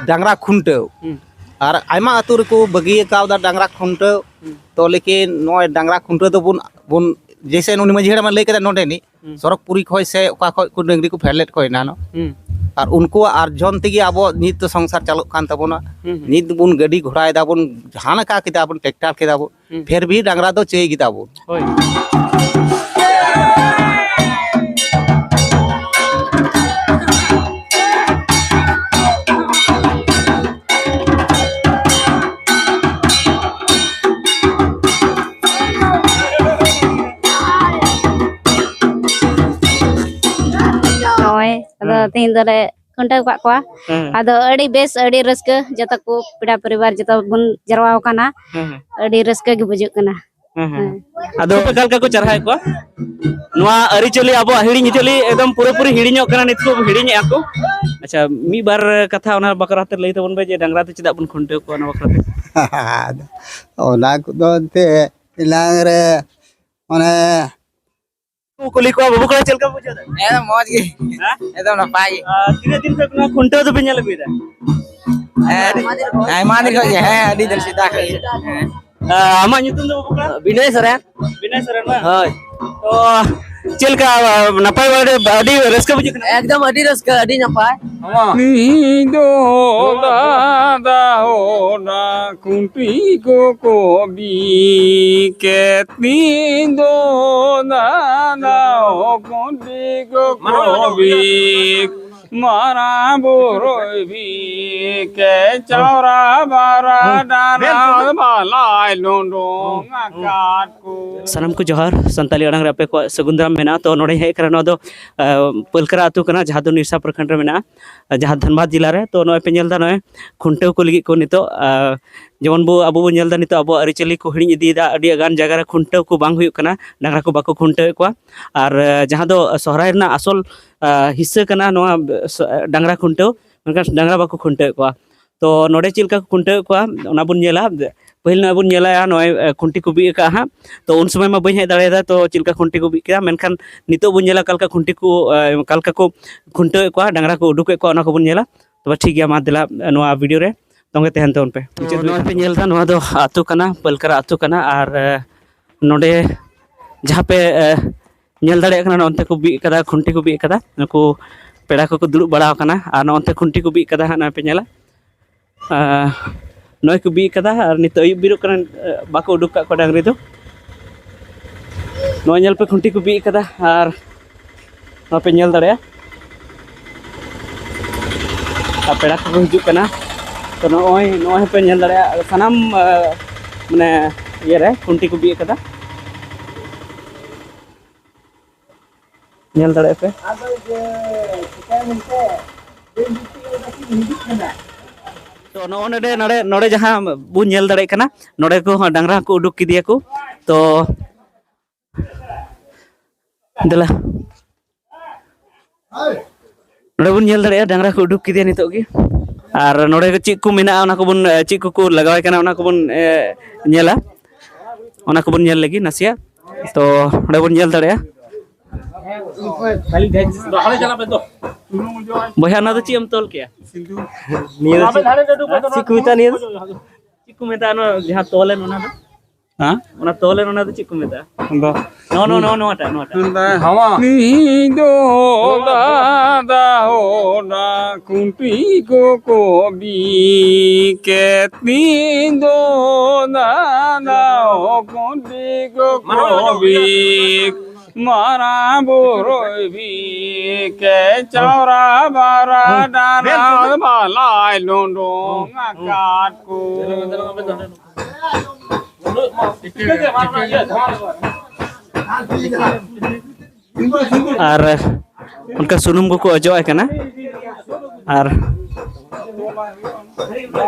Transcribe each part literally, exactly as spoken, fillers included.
ᱰᱟᱝᱨᱟ ᱠᱷᱩᱱᱴᱟᱹᱣ᱾ ᱦᱩᱸ᱾ ᱟᱨ ᱟᱭᱢᱟ ᱟᱹᱛᱩ ᱨᱮᱠᱚ ᱵᱟᱹᱜᱤ ᱟᱠᱟᱣᱫᱟ ᱰᱟᱝᱨᱟ ᱠᱷᱩᱱᱴᱟᱹᱣ᱾ ᱦᱩᱸ᱾ ᱛᱚ ᱞᱮᱠᱤᱱ ᱱᱚᱜᱼᱚᱭ ᱰᱟᱝᱨᱟ ᱠᱷᱩᱱᱴᱟᱹᱣ ᱫᱚᱵᱚᱱ, ᱵᱚᱱ, ᱡᱮᱭᱥᱮ ᱱᱩᱱᱤ ᱢᱟᱹᱡᱷᱤ ᱦᱟᱲᱟᱢᱮ ᱞᱟᱹᱭ ᱠᱮᱫᱟ ᱱᱚᱰᱮ ᱱᱤᱡ, ᱦᱩᱸ᱾ ᱥᱚᱨᱚᱜᱽᱯᱩᱨᱤ ᱠᱷᱚᱡ ᱥᱮ ᱚᱠᱟ ᱠᱷᱚᱡ ᱠᱚ ᱰᱟᱹᱝᱨᱤ ᱠᱚ ᱯᱷᱮᱰ ᱞᱮᱫ ᱠᱚᱣᱟ ᱮᱱᱟᱱᱚᱜ᱾ ᱦᱩᱸ᱾ ᱟᱨ ᱩᱱᱠᱩᱣᱟᱜ ᱟᱨᱡᱚᱱ ᱛᱮᱜᱮ ᱟᱵᱚ ᱱᱤᱛ ᱫᱚ ᱥᱚᱝᱥᱟᱨ ᱪᱟᱞᱩᱜ ᱠᱟᱱ ᱛᱟᱵᱚᱱᱟ᱾ ᱦᱩᱸ, ᱦᱩᱸ᱾ ᱱᱤᱛ ᱵᱚᱱ ᱜᱟᱹᱰᱤ ᱜᱷᱚᱲᱟᱭ ᱫᱟᱵᱚᱱ, ᱡᱟᱦᱟᱸ ᱞᱮᱠᱟ ᱠᱮᱫᱟ ᱵᱚᱱ, ᱴᱨᱟᱠᱴᱟᱨ ᱠᱮᱫᱟ ᱵᱚᱱ, ᱦᱩᱸ᱾ ᱯᱷᱤᱨ ᱵᱷᱤ ᱰᱟᱝᱨᱟ ᱫᱚ ᱪᱟᱹᱭ ᱜᱮ ᱛᱟᱵᱚᱱ᱾ ᱦᱳᱭ᱾ ᱱᱚᱜᱼᱚᱭ, ᱟᱫᱚ ᱦᱮᱸ᱾ ᱛᱮᱦᱮᱧ ᱫᱚᱞᱮ ᱠᱷᱩᱱᱴᱟᱹᱣ ᱠᱟᱜ ᱠᱚᱣᱟ᱾ ᱦᱮᱸ᱾ ᱟᱫᱚ ᱟᱹᱰᱤ ᱵᱮᱥ, ᱟᱹᱰᱤ ᱨᱟᱹᱥᱠᱟᱹ, ᱡᱚᱛᱚ ᱠᱚ ᱯᱮᱲᱟ ᱯᱚᱨᱤᱵᱟᱨ ᱡᱚᱛᱚ ᱵᱚᱱ ᱡᱟᱨᱣᱟ ᱟᱠᱟᱱᱟ᱾ ᱦᱮᱸ, ᱦᱮᱸ᱾ ᱟᱹᱰᱤ ᱨᱟᱹᱥᱠᱟᱹ ᱜᱮ ᱵᱩᱡᱷᱟᱹᱜ ᱠᱟᱱᱟ᱾ ᱦᱮᱸ, ᱦᱮᱸ᱾ ᱦᱮᱸ᱾ ᱟᱫᱚ ᱚᱠᱟ ᱞᱮᱠᱟ ᱠᱚ ᱪᱟᱨᱦᱟᱣᱮᱫ ᱠᱚᱣᱟ? ᱱᱚᱣᱟ ᱟᱹᱨᱤᱪᱟᱹᱞᱤ, ᱟᱵᱚᱣᱟᱜ ᱦᱤᱲᱤᱧ ᱟᱹᱨᱤᱪᱟᱹᱞᱤ ᱮᱠᱫᱚᱢ ᱯᱩᱨᱟᱹᱯᱩᱨᱤ ᱦᱤᱲᱤᱧᱚᱜ ᱠᱟᱱᱟ, ᱱᱤᱛ ᱠᱚ ᱦᱤᱲᱤᱧᱮᱫᱼᱟ ᱠᱚ᱾ ᱟᱪᱪᱷᱟ, ᱢᱤᱫ ᱵᱟᱨ ᱠᱟᱛᱷᱟ ᱚᱱᱟ ᱵᱟᱠᱷᱨᱟ ᱛᱮ ᱞᱟᱹᱭ ᱛᱟᱵᱚᱱ ᱯᱮ ᱡᱮ ᱰᱟᱝᱨᱟ ᱛᱮ ᱪᱮᱫᱟᱜ ᱵᱚᱱ ᱠᱷᱩᱱᱴᱟᱹᱣ ᱠᱚᱣᱟ, ᱚᱱᱟ ᱵᱟᱠᱷᱨᱟ ᱛᱮ᱾ ᱟᱫᱚ ᱚᱱᱟ ᱠᱚᱫᱚ ᱮᱱᱛᱮ ᱮᱱᱟᱝ ᱨᱮ ᱚᱱᱮ ᱠᱩᱞᱤ ᱠᱚᱣᱟ, ᱵᱟᱹᱵᱩ ᱠᱚᱲᱟ, ᱪᱮᱫ ᱞᱮᱠᱟ ᱯᱮ ᱵᱩᱡᱷᱟᱹᱣ ᱮᱫᱟ? ᱦᱮᱸ, ᱢᱚᱡᱽ ᱜᱮ᱾ ᱦᱮᱸ? ᱮᱠᱫᱚᱢ ᱱᱟᱯᱟᱭ ᱜᱮ᱾ ᱟᱨ ᱛᱤᱱᱟᱹᱜ ᱫᱤᱱ ᱠᱷᱚᱱ ᱱᱚᱣᱟ ᱠᱷᱩᱱᱴᱟᱹᱣ ᱫᱚᱯᱮ ᱧᱮᱞ ᱟᱹᱜᱩᱭᱮᱫᱟ? ᱦᱮᱸ, ᱟᱭᱢᱟ ᱫᱤᱱ ᱠᱷᱚᱱ ᱜᱮ, ᱦᱮᱸ, ᱟᱹᱰᱤ ᱫᱤᱱ ᱥᱮᱫᱟᱭ ᱠᱷᱚᱱ ᱜᱮ᱾ ᱦᱮᱸ᱾ ᱟᱨ ᱟᱢᱟᱜ ᱧᱩᱛᱩᱢ ᱫᱚ, ᱵᱟᱹᱵᱩ ᱠᱚᱲᱟ? ᱵᱤᱱᱚᱭ ᱥᱚᱨᱮᱱ᱾ ᱵᱤᱱᱚᱭ ᱥᱚᱨᱮᱱ ᱵᱟᱝ? ᱦᱳᱭ᱾ ᱛᱚ, ᱪᱮᱫ ᱞᱮᱠᱟ, ᱱᱟᱯᱟᱭ ᱵᱟᱲᱟ, ᱟᱹᱰᱤ ᱨᱟᱹᱥᱠᱟᱹ ᱵᱩᱡᱷᱟᱹᱜ ᱠᱟᱱᱟ? ᱮᱠᱫᱚᱢ ᱟᱹᱰᱤ ᱨᱟᱹᱥᱠᱟᱹ, ᱟᱹᱰᱤ ᱱᱟᱯᱟᱭ᱾ ᱛᱤᱦᱤᱧ ᱫᱚ ᱫᱟᱫᱟ ᱦᱚᱲ ᱠᱷᱩᱱᱴᱤ ᱠᱚᱠᱚ ᱵᱤᱫ ᱠᱮᱫ, ᱛᱤᱦᱤᱧ ᱫᱚ ᱫᱟᱫᱟ ᱦᱚᱲ ᱠᱷᱩᱱᱴᱤ ᱠᱚᱠᱚ ᱵᱤᱫ, ᱢᱟᱨᱟᱝ ᱵᱩᱨᱩᱭ ᱵᱤᱫ ᱠᱮᱫ, ᱪᱟᱣᱨᱟ ᱵᱟᱨᱟ ᱰᱟᱱᱟ ᱵᱟᱞᱟᱭ ᱞᱩᱰᱩᱝ ᱟᱠᱟᱫ ᱠᱚ᱾ ᱥᱟᱱᱟᱢ ᱠᱚ ᱡᱚᱦᱟᱨ, ᱥᱟᱱᱛᱟᱞᱤ ᱟᱲᱟᱝ ᱨᱮ ᱟᱯᱮ ᱠᱚᱣᱟᱜ ᱥᱟᱹᱜᱩᱱ ᱫᱟᱨᱟᱢ ᱢᱮᱱᱟᱜᱼᱟ᱾ ᱛᱚ, ᱱᱚᱰᱮᱧ ᱦᱮᱡ ᱟᱠᱟᱱᱟ, ᱱᱚᱣᱟ ᱫᱚ, ᱟᱸ, ᱯᱟᱹᱞᱠᱟᱨᱟ ᱟᱹᱛᱩ ᱠᱟᱱᱟ, ᱡᱟᱦᱟᱸ ᱫᱚ ᱱᱤᱨᱥᱟ ᱯᱨᱚᱠᱷᱚᱸᱰ ᱨᱮ ᱢᱮᱱᱟᱜᱼᱟ, ᱡᱟᱦᱟᱸ ᱫᱷᱟᱱᱵᱟᱫᱽ ᱡᱮᱞᱟ ᱨᱮ᱾ ᱛᱚ, ᱱᱚᱜᱼᱚᱭ ᱯᱮ ᱧᱮᱞ ᱮᱫᱟ, ᱱᱚᱜᱼᱚᱭ ᱠᱷᱩᱱᱴᱟᱹᱣ ᱠᱚ ᱞᱟᱹᱜᱤᱫ ᱠᱚ ᱱᱤᱛᱚᱜ, ᱟᱸ, ᱡᱮᱢᱚᱱ ᱵᱚ, ᱟᱵᱚ ᱵᱚᱱ ᱧᱮᱞ ᱮᱫᱟ, ᱱᱤᱛᱚᱜ ᱟᱵᱚᱣᱟᱜ ᱟᱹᱨᱤᱪᱟᱹᱞᱤ ᱠᱚ ᱦᱤᱲᱤᱧ ᱤᱫᱤᱭᱮᱫᱟ, ᱟᱹᱰᱤ ᱜᱟᱱ ᱡᱟᱭᱜᱟ ᱨᱮ ᱠᱷᱩᱱᱴᱟᱹᱣ ᱠᱚ ᱵᱟᱝ ᱦᱩᱭᱩᱜ ᱠᱟᱱᱟ, ᱰᱟᱝᱨᱟ ᱠᱚ ᱵᱟᱠᱚ ᱠᱷᱩᱱᱴᱟᱹᱣᱮᱫ ᱠᱚᱣᱟ᱾ ᱟᱨ, ᱟᱸ, ᱡᱟᱦᱟᱸ ᱫᱚ ᱥᱚᱦᱨᱟᱭ ᱨᱮᱱᱟᱜ ᱟᱥᱚᱞ, ᱟᱸ, ᱦᱤᱥᱥᱟᱹ ᱠᱟᱱᱟ ᱱᱚᱣᱟ, ᱟᱸ, ᱰᱟᱝᱨᱟ ᱠᱷᱩᱱᱴᱟᱹᱣ, ᱢᱮᱱᱠᱷᱟᱱ ᱰᱟᱝᱨᱟ ᱵᱟᱠᱚ ᱠᱷᱩᱱᱴᱟᱹᱣᱮᱫ ᱠᱚᱣᱟ᱾ ᱛᱚ, ᱱᱚᱰᱮ ᱪᱮᱫ ᱞᱮᱠᱟ ᱠᱚ ᱠᱷᱩᱱᱴᱟᱹᱣᱮᱫ ᱠᱚᱣᱟ, ᱚᱱᱟ ᱵᱚᱱ ᱧᱮᱞᱟ᱾ ᱯᱟᱹᱦᱤᱞ ᱱᱚᱜᱼᱚᱭ ᱵᱚᱱ ᱧᱮᱞᱟ, ᱱᱚᱜᱼᱚᱭ ᱠᱷᱩᱱᱴᱤ ᱠᱚ ᱵᱤᱫ ᱟᱠᱟᱫᱼᱟ ᱦᱟᱸᱜ᱾ ᱛᱚ ᱩᱱ ᱥᱚᱢᱚᱭ ᱢᱟ ᱵᱟᱹᱧ ᱦᱮᱡ ᱫᱟᱲᱮᱭᱟᱫᱟ, ᱛᱚ ᱪᱮᱫ ᱞᱮᱠᱟ ᱠᱷᱩᱱᱴᱤ ᱠᱚ ᱵᱤᱫ ᱠᱮᱫᱟ, ᱢᱮᱱᱠᱷᱟᱱ ᱱᱤᱛᱚᱜ ᱵᱚᱱ ᱧᱮᱞᱟ ᱚᱠᱟ ᱞᱮᱠᱟ ᱠᱷᱩᱱᱴᱤ ᱠᱚ ᱚᱠᱟ ᱞᱮᱠᱟ ᱠᱚ ᱠᱷᱩᱱᱴᱟᱹᱣᱮᱫ ᱠᱚᱣᱟ, ᱰᱟᱝᱨᱟ ᱠᱚ ᱩᱰᱩᱠᱮᱫ ᱠᱚᱣᱟ, ᱚᱱᱟ ᱠᱚᱵᱚᱱ ᱧᱮᱞᱟ᱾ ᱛᱚᱵᱮ ᱴᱷᱤᱠ ᱜᱮᱭᱟ, ᱢᱟ ᱫᱮᱞᱟ ᱱᱚᱣᱟ ᱵᱷᱤᱰᱤᱭᱳ ᱨᱮ ᱛᱚᱸᱜᱮ ᱛᱟᱦᱮᱱ ᱛᱟᱵᱚᱱ ᱯᱮ᱾ ᱢᱩᱪᱟᱹᱫ ᱱᱚᱣᱟ ᱯᱮ ᱧᱮᱞ ᱮᱫᱟ, ᱱᱚᱣᱟ ᱫᱚ ᱟᱹᱛᱩ ᱠᱟᱱᱟ, ᱯᱟᱹᱞᱠᱟᱨᱟ ᱟᱹᱛᱩ ᱠᱟᱱᱟ᱾ ᱟᱨ ᱱᱚᱰᱮ ᱡᱟᱦᱟᱸ ᱯᱮ ᱧᱮᱞ ᱫᱟᱲᱮᱭᱟᱜ ᱠᱟᱱᱟ, ᱱᱚᱜᱼᱚᱱᱛᱮ ᱠᱚ ᱵᱤᱫ ᱠᱟᱫᱟ, ᱠᱷᱩᱱᱴᱤ ᱠᱚ ᱵᱤᱫ ᱠᱟᱫᱟ᱾ ᱱᱩᱠᱩ ᱯᱮᱲᱟ ᱠᱚᱠᱚ ᱫᱩᱲᱩᱵ ᱵᱟᱲᱟ ᱟᱠᱟᱱᱟ᱾ ᱟᱨ ᱱᱚᱜᱼᱚᱱᱛᱮ ᱠᱷᱩᱱᱴᱤ ᱠᱚ ᱵᱤᱫ ᱠᱟᱫᱟ ᱦᱟᱸᱜ, ᱱᱚᱜᱼᱚᱭ ᱯᱮ ᱧᱮᱞᱟ᱾ ᱱᱚᱜᱼᱚᱭ ᱠᱚ ᱵᱤᱫ ᱠᱟᱫᱟ ᱟᱨ ᱱᱤᱛᱚᱜ ᱟᱹᱭᱩᱵ ᱵᱮᱨᱚᱜ ᱠᱟᱱᱟ᱾ ᱵᱟᱠᱚ ᱩᱰᱩᱠ ᱠᱟᱜ ᱠᱚᱣᱟ ᱰᱟᱝᱨᱤ ᱫᱚ᱾ ᱱᱚᱜᱼᱚᱭ ᱧᱮᱞ ᱯᱮ, ᱠᱷᱩᱱᱴᱤ ᱠᱚ ᱵᱤᱫ ᱠᱟᱫᱟ᱾ ᱟᱨ ᱱᱚᱣᱟ ᱯᱮ ᱧᱮᱞ ᱫᱟᱲᱮᱭᱟᱜᱼᱟ, ᱟᱨ ᱯᱮᱲᱟ ᱠᱚᱠᱚ ᱦᱤᱡᱩᱜ ᱠᱟᱱᱟ᱾ ᱛᱚ ᱱᱚᱜᱼᱚᱭ ᱱᱚᱜᱼᱚᱭ ᱦᱚᱸᱯᱮ ᱧᱮᱞ ᱫᱟᱲᱮᱭᱟᱜᱼᱟ, ᱥᱟᱱᱟᱢ ᱢᱟᱱᱮ ᱤᱭᱟᱹᱨᱮ ᱠᱷᱩᱱᱴᱤ ᱠᱚ ᱵᱤᱫ ᱠᱟᱫᱟ᱾ ᱧᱮᱞ ᱫᱟᱲᱮᱭᱟᱜᱼᱟ ᱯᱮ᱾ ᱛᱚ ᱱᱚᱜᱼᱚ ᱱᱚᱰᱮ, ᱱᱚᱰᱮ, ᱱᱚᱰᱮ ᱡᱟᱦᱟᱸ ᱵᱚᱱ ᱧᱮᱞ ᱫᱟᱲᱮᱭᱟᱜ ᱠᱟᱱᱟ, ᱱᱚᱰᱮ ᱠᱚ ᱰᱟᱝᱨᱟ ᱠᱚ ᱩᱰᱩᱠ ᱠᱮᱫᱮᱭᱟ ᱠᱚ᱾ ᱛᱚ ᱫᱮᱞᱟ, ᱱᱚᱰᱮ ᱵᱚᱱ ᱧᱮᱞ ᱫᱟᱲᱮᱭᱟᱜᱼᱟ, ᱰᱟᱝᱨᱟ ᱠᱚ ᱩᱰᱩᱠ ᱠᱮᱫᱮᱭᱟ ᱱᱤᱛᱚᱜ ᱜᱮ᱾ ᱟᱨ ᱱᱚᱰᱮ ᱪᱮᱫ ᱠᱚ ᱢᱮᱱᱟᱜᱼᱟ, ᱚᱱᱟ ᱠᱚᱵᱚᱱ, ᱪᱮᱫ ᱠᱚᱠᱚ ᱞᱟᱜᱟᱣᱟᱭ ᱠᱟᱱᱟ, ᱚᱱᱟ ᱠᱚᱵᱚᱱ ᱧᱮᱞᱟ᱾ ᱚᱱᱟ ᱠᱚᱵᱚᱱ ᱧᱮᱞ ᱞᱮᱜᱮ ᱱᱟᱥᱮᱭᱟᱜ᱾ ᱛᱚ ᱚᱸᱰᱮ ᱵᱚᱱ ᱧᱮᱞ ᱫᱟᱲᱮᱭᱟᱜᱼᱟ᱾ ᱵᱚᱭᱦᱟ, ᱚᱱᱟ ᱫᱚ ᱪᱮᱫ ᱮᱢ ᱛᱚᱞ ᱠᱮᱜᱼᱟ? ᱱᱤᱭᱟᱹ ᱫᱚ ᱪᱮᱫ, ᱪᱮᱫ ᱠᱚ ᱢᱮᱛᱟᱜᱼᱟ ᱱᱤᱭᱟᱹ ᱫᱚ? ᱪᱮᱫ ᱠᱚ ᱢᱮᱛᱟᱜᱼᱟ ᱚᱱᱟ ᱡᱟᱦᱟᱸ ᱛᱚᱞᱮᱱ ᱚᱱᱟ ᱫᱚ? ᱦᱮᱸ? ᱚᱱᱟ ᱛᱚᱞᱮᱱ ᱚᱱᱟ ᱫᱚ ᱪᱮᱫ ᱠᱚ ᱢᱮᱛᱟᱜᱼᱟ? ᱫᱚ ᱱᱚᱣᱟ, ᱱᱚᱣᱟ, ᱱᱚᱣᱟ, ᱱᱚᱣᱟᱴᱟᱜ, ᱱᱚᱣᱟᱴᱟᱜ᱾ ᱦᱟᱣᱟ᱾ ᱱᱤ ᱫᱚ ᱫᱟᱫᱟ ᱦᱚᱱᱟ ᱠᱷᱩᱱᱴᱤ ᱠᱚᱠᱚ ᱵᱤᱫ ᱠᱮᱫ, ᱱᱤ ᱫᱚ ᱫᱟᱫᱟ ᱦᱚ ᱠᱷᱩᱱᱴᱤ ᱠᱚᱠᱚ ᱵᱤᱫ, ᱢᱟᱨᱟᱝ ᱵᱩᱨᱩᱭ ᱵᱤᱫ ᱠᱮᱫ, ᱪᱟᱣᱨᱟ ᱵᱟᱨᱟ ᱰᱟᱱᱟ ᱵᱟᱞᱟᱭ ᱞᱩᱰᱩᱝ ᱟᱠᱟᱫ ᱠᱚ᱾ ᱟᱨ ᱚᱱᱠᱟ ᱥᱩᱱᱩᱢ ᱠᱚᱠᱚ ᱚᱡᱚᱜ ᱟᱭ ᱠᱟᱱᱟ᱾ ᱟᱨ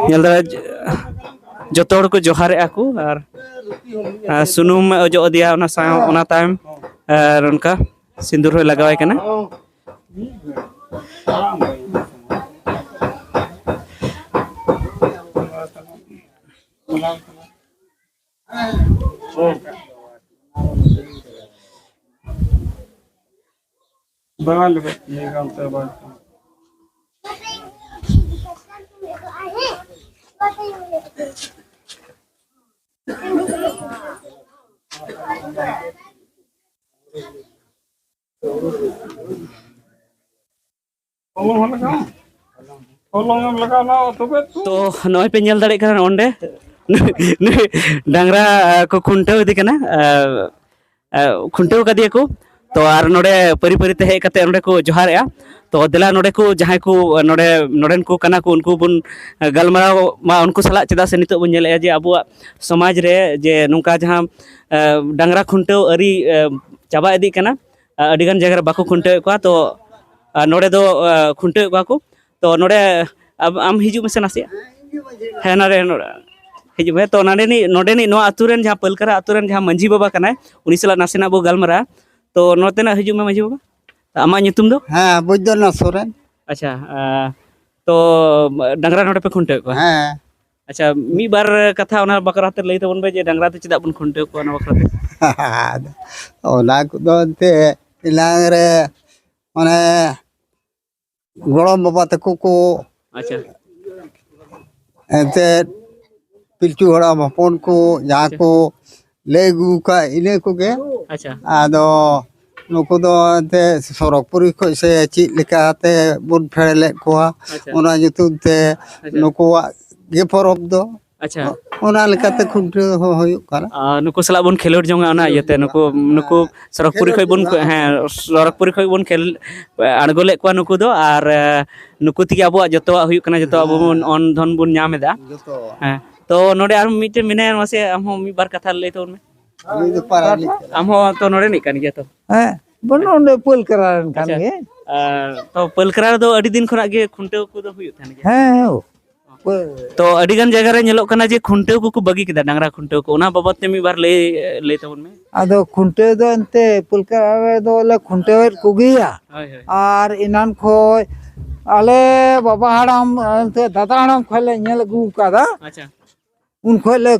ᱧᱮᱞ ᱫᱟᱲᱮ, ᱡᱚᱛᱚ ᱦᱚᱲ ᱠᱚ ᱡᱚᱦᱟᱨᱮᱜᱼᱟ ᱠᱚ᱾ ᱟᱨ, ᱟᱨ ᱥᱩᱱᱩᱢ ᱮ ᱚᱡᱚᱜ ᱟᱫᱮᱭᱟ, ᱚᱱᱟ ᱥᱟᱶ, ᱚᱱᱟ ᱛᱟᱭᱚᱢ ᱟᱨ ᱚᱱᱠᱟ ᱥᱤᱸᱫᱩᱨ ᱦᱚᱸᱭ ᱞᱟᱜᱟᱣᱟᱭ ᱠᱟᱱᱟ᱾ ᱵᱟᱝ ᱞᱮᱠᱟ ᱤᱭᱟᱹ ᱠᱟᱱ ᱛᱟᱭᱟ, ᱵᱟᱝ᱾ ᱦᱚᱞᱚᱝ ᱦᱚᱸ ᱞᱟᱜᱟᱣ᱾ ᱦᱚᱞᱚᱝ ᱮᱢ ᱞᱟᱜᱟᱣ ᱱᱟ ᱛᱚᱵᱮ ᱛᱚ᱾ ᱛᱚ ᱱᱚᱜᱼᱚᱭ ᱯᱮ ᱧᱮᱞ ᱫᱟᱲᱮᱭᱟᱜ ᱠᱟᱱᱟ ᱚᱸᱰᱮ ᱱᱩᱭ ᱰᱟᱝᱨᱟ ᱠᱚ ᱠᱷᱩᱱᱴᱟᱹᱣ ᱤᱫᱤ ᱠᱟᱱᱟ, ᱟᱨ, ᱟᱨ ᱠᱷᱩᱱᱴᱟᱹᱣ ᱠᱟᱫᱮᱭᱟ ᱠᱚ᱾ ᱛᱚ ᱟᱨ ᱱᱚᱰᱮ ᱯᱟᱹᱨᱤ ᱯᱟᱹᱨᱤ ᱛᱮ ᱦᱮᱡ ᱠᱟᱛᱮ ᱱᱚᱰᱮ ᱠᱚ ᱡᱚᱦᱟᱨᱮᱜᱼᱟ᱾ ᱛᱚ ᱫᱮᱞᱟ ᱱᱚᱰᱮ ᱠᱚ ᱡᱟᱦᱟᱸᱭ ᱠᱚ ᱱᱚᱰᱮ ᱱᱚᱰᱮᱱ ᱠᱚ ᱠᱟᱱᱟ ᱠᱚ ᱩᱱᱠᱩ ᱵᱚᱱ ᱜᱟᱞᱢᱟᱨᱟᱣ ᱢᱟ ᱩᱱᱠᱩ ᱥᱟᱞᱟᱜ, ᱪᱮᱫᱟᱜ ᱥᱮ ᱱᱤᱛᱚᱜ ᱵᱚᱱ ᱧᱮᱞᱮᱜᱼᱟ ᱡᱮ ᱟᱵᱚᱣᱟᱜ ᱥᱚᱢᱟᱡᱽ ᱨᱮ ᱡᱮ ᱱᱚᱝᱠᱟ ᱡᱟᱦᱟᱸ, ᱟᱸ, ᱰᱟᱝᱨᱟ ᱠᱷᱩᱱᱴᱟᱹᱣ ᱟᱹᱨᱤ, ᱟᱸ, ᱪᱟᱵᱟ ᱤᱫᱤᱜ ᱠᱟᱱᱟ᱾ ᱟᱹᱰᱤᱜᱟᱱ ᱡᱟᱭᱜᱟ ᱨᱮ ᱵᱟᱠᱚ ᱠᱷᱩᱱᱴᱟᱹᱣᱮᱫ ᱠᱚᱣᱟ, ᱛᱚ, ᱟᱨ ᱱᱚᱰᱮ ᱫᱚ, ᱟᱸ, ᱠᱷᱩᱱᱴᱟᱹᱣᱮᱫ ᱠᱚᱣᱟ ᱠᱚ᱾ ᱛᱚ ᱱᱚᱰᱮ ᱟᱢ, ᱟᱢ ᱦᱤᱡᱩᱜ ᱢᱮᱥᱮ ᱱᱟᱥᱮᱭᱟᱜ᱾ ᱦᱮᱸ, ᱱᱚᱰᱮ, ᱱᱚᱰᱮ ᱦᱤᱡᱩᱜ ᱢᱮ᱾ ᱛᱚ ᱱᱚᱰᱮᱱᱤᱡ, ᱱᱚᱰᱮᱱᱤᱡ ᱱᱚᱣᱟ ᱟᱹᱛᱩ ᱨᱮᱱ ᱡᱟᱦᱟᱸ ᱯᱟᱹᱞᱠᱟᱨᱟ ᱟᱹᱛᱩ ᱨᱮᱱ ᱡᱟᱦᱟᱸ ᱢᱟᱹᱡᱷᱤ ᱵᱟᱵᱟ ᱠᱟᱱᱟᱭ, ᱩᱱᱤ ᱥᱟᱞᱟᱜ ᱱᱟᱥᱮᱱᱟᱜ ᱵᱚ ᱜᱟᱞᱢᱟᱨᱟᱜᱼᱟ᱾ ᱛᱚ ᱱᱚᱛᱮᱱᱟᱜ ᱦᱤᱡᱩᱜ ᱢᱮ ᱢᱟᱹᱡᱷᱤ ᱵᱟᱵᱟ᱾ ᱟᱢᱟᱜ ᱧᱩᱛᱩᱢ ᱫᱚ? ᱦᱮᱸ, ᱵᱳᱭᱫᱚᱱᱟᱛᱷ ᱥᱚᱨᱮᱱ᱾ ᱟᱪᱪᱷᱟ, ᱟᱸ, ᱛᱚ ᱰᱟᱝᱨᱟ ᱱᱚᱰᱮ ᱯᱮ ᱠᱷᱩᱱᱴᱟᱹᱣᱮᱫ ᱠᱚᱣᱟ? ᱦᱮᱸ᱾ ᱟᱪᱪᱷᱟ, ᱢᱤᱫ ᱵᱟᱨ ᱠᱟᱛᱷᱟ ᱚᱱᱟ ᱵᱟᱠᱷᱨᱟ ᱛᱮ ᱞᱟᱹᱭ ᱛᱟᱵᱚᱱ ᱯᱮ ᱡᱮ ᱰᱟᱝᱨᱟ ᱫᱚ ᱪᱮᱫᱟᱜ ᱵᱚᱱ ᱠᱷᱩᱱᱴᱟᱹᱣ ᱠᱚᱣᱟ, ᱚᱱᱟ ᱵᱟᱠᱷᱨᱟ ᱛᱮ᱾ ᱟᱫᱚ ᱚᱱᱟ ᱠᱚᱫᱚ ᱮᱱᱛᱮ ᱮᱱᱟᱝ ᱨᱮ ᱢᱟᱱᱮ ᱜᱚᱲᱚᱢ ᱵᱟᱵᱟ ᱛᱟᱠᱚ ᱠᱚ ᱟᱪᱪᱷᱟ᱾ ᱮᱱᱛᱮ ᱯᱤᱞᱪᱩ ᱦᱟᱲᱟᱢ ᱦᱚᱯᱚᱱ ᱠᱚ ᱡᱟᱦᱟᱸ ᱟᱪᱪᱷᱟ᱾ ᱠᱚ ᱞᱟᱹᱭ ᱟᱹᱜᱩ ᱟᱠᱟᱫ ᱤᱱᱟᱹ ᱠᱚᱜᱮ᱾ ᱟᱪᱪᱷᱟ᱾ ᱟᱫᱚ ᱱᱩᱠᱩ ᱫᱚ ᱮᱱᱛᱮ ᱥᱚᱨᱚᱜᱽᱯᱩᱨᱤ ᱠᱷᱚᱱ ᱥᱮ ᱪᱮᱫ ᱞᱮᱠᱟᱛᱮ ᱵᱚᱱ ᱯᱷᱮᱰ ᱞᱮᱫ ᱠᱚᱣᱟ, ᱟᱪᱪᱷᱟ᱾ ᱚᱱᱟ ᱧᱩᱛᱩᱢ ᱛᱮ ᱟᱪᱪᱷᱟ᱾ ᱱᱩᱠᱩᱣᱟᱜ ᱜᱮ ᱯᱚᱨᱚᱵᱽ ᱫᱚ᱾ ᱟᱪᱪᱷᱟ᱾ ᱚᱱᱟ ᱞᱮᱠᱟᱛᱮ ᱠᱷᱩᱱᱴᱟᱹᱣ ᱦᱚᱸ ᱦᱩᱭᱩᱜ ᱠᱟᱱᱟ᱾ ᱟᱨ ᱱᱩᱠᱩ ᱥᱟᱞᱟᱜ ᱵᱚᱱ ᱠᱷᱮᱞᱳᱰ ᱡᱚᱝᱟ ᱚᱱᱟ ᱤᱭᱟᱹᱛᱮ, ᱱᱩᱠᱩ, ᱱᱩᱠᱩ ᱥᱚᱨᱚᱜᱽᱯᱩᱨᱤ ᱠᱷᱚᱱ ᱵᱚᱱ, ᱦᱮᱸ, ᱥᱚᱨᱚᱜᱽᱯᱩᱨᱤ ᱠᱷᱚᱱ ᱵᱚᱱ ᱠᱷᱮᱞ ᱟᱬᱜᱚ ᱞᱮᱫ ᱠᱚᱣᱟ ᱱᱩᱠᱩ ᱫᱚ, ᱟᱨ, ᱮ, ᱱᱩᱠᱩ ᱛᱮᱜᱮ ᱟᱵᱚᱣᱟᱜ ᱡᱚᱛᱚᱣᱟᱜ ᱦᱩᱭᱩᱜ ᱠᱟᱱᱟ, ᱡᱚᱛᱚᱣᱟᱜ ᱟᱵᱚ ᱵᱚᱱ ᱦᱮᱸ᱾ ᱚᱱ ᱫᱷᱚᱱ ᱵᱚᱱ ᱧᱟᱢ ᱮᱫᱟ᱾ ᱡᱚᱛᱚ᱾ ᱦᱮᱸ, ᱛᱚ ᱱᱚᱰᱮ ᱟᱨ ᱢᱤᱫᱴᱮᱱ ᱢᱮᱱᱟᱭᱟ, ᱢᱟᱥᱮ ᱟᱢ ᱦᱚᱸ ᱢᱤᱫ ᱵᱟᱨ ᱠᱟᱛᱷᱟ ᱞᱟᱹᱭ ᱛᱟᱵᱚᱱ ᱢᱮ᱾ ᱩᱱᱤ ᱫᱚ ᱯᱟᱨᱟᱱᱤᱠ ᱠᱟᱱᱟᱭ᱾ ᱟᱢ ᱦᱚᱸ ᱛᱚ ᱱᱚᱰᱮᱱᱤᱡ ᱠᱟᱱ ᱜᱮᱭᱟ ᱛᱚ? ᱦᱮᱸ, ᱵᱟᱹᱱᱩᱜ ᱚᱸᱰᱮ ᱯᱟᱹᱞᱠᱟᱨᱟ ᱨᱮᱱ ᱠᱟᱱ ᱟᱪᱪᱷᱟ᱾ ᱜᱮ᱾ ᱟᱨ ᱛᱚ ᱯᱟᱹᱞᱠᱟᱨᱟ ᱨᱮᱫᱚ ᱟᱹᱰᱤ ᱫᱤᱱ ᱠᱷᱚᱱᱟᱜ ᱜᱮ ᱠᱷᱩᱱᱴᱟᱹᱣ ᱠᱚᱫᱚ ᱦᱩᱭᱩᱜ ᱛᱟᱦᱮᱱ ᱜᱮᱭᱟ? ᱦᱮᱸ, ᱦᱮᱸ᱾ ᱛᱚ ᱟᱹᱰᱤ ᱜᱟᱱ ᱡᱟᱭᱜᱟ ᱨᱮ ᱧᱮᱞᱚᱜ ᱠᱟᱱᱟ ᱡᱮ ᱠᱷᱩᱱᱴᱟᱹᱣ ᱠᱚᱠᱚ ᱵᱟᱹᱜᱤ ᱠᱮᱫᱟ, ᱰᱟᱝᱨᱟ ᱠᱷᱩᱱᱴᱟᱹᱣ ᱠᱚ, ᱚᱱᱟ ᱵᱟᱵᱚᱫ ᱛᱮ ᱢᱤᱫ ᱵᱟᱨ ᱞᱟᱹᱭ, ᱞᱟᱹᱭ ᱛᱟᱵᱚᱱ ᱢᱮ᱾ ᱟᱫᱚ ᱠᱷᱩᱱᱴᱟᱹᱣ ᱫᱚ ᱮᱱᱛᱮ ᱯᱟᱹᱞᱠᱟᱨᱟ ᱨᱮᱫᱚ ᱞᱮ ᱠᱷᱩᱱᱴᱟᱹᱣᱮᱫ ᱠᱚᱜᱮᱭᱟ᱾ ᱦᱳᱭ, ᱦᱳᱭ᱾ ᱟᱨ ᱮᱱᱟᱱ ᱠᱷᱚᱡ ᱟᱞᱮ ᱵᱟᱵᱟ ᱦᱟᱲᱟᱢ, ᱮᱱᱛᱮ ᱫᱟᱫᱟ ᱦᱟᱲᱟᱢ ᱠᱷᱚᱡ ᱞᱮ ᱧᱮᱞ ᱟᱹᱜᱩ ᱟᱠᱟᱫᱟ᱾ ᱟᱪᱪᱷᱟ᱾ ᱩᱱ ᱠᱷᱚᱡ ᱞᱮ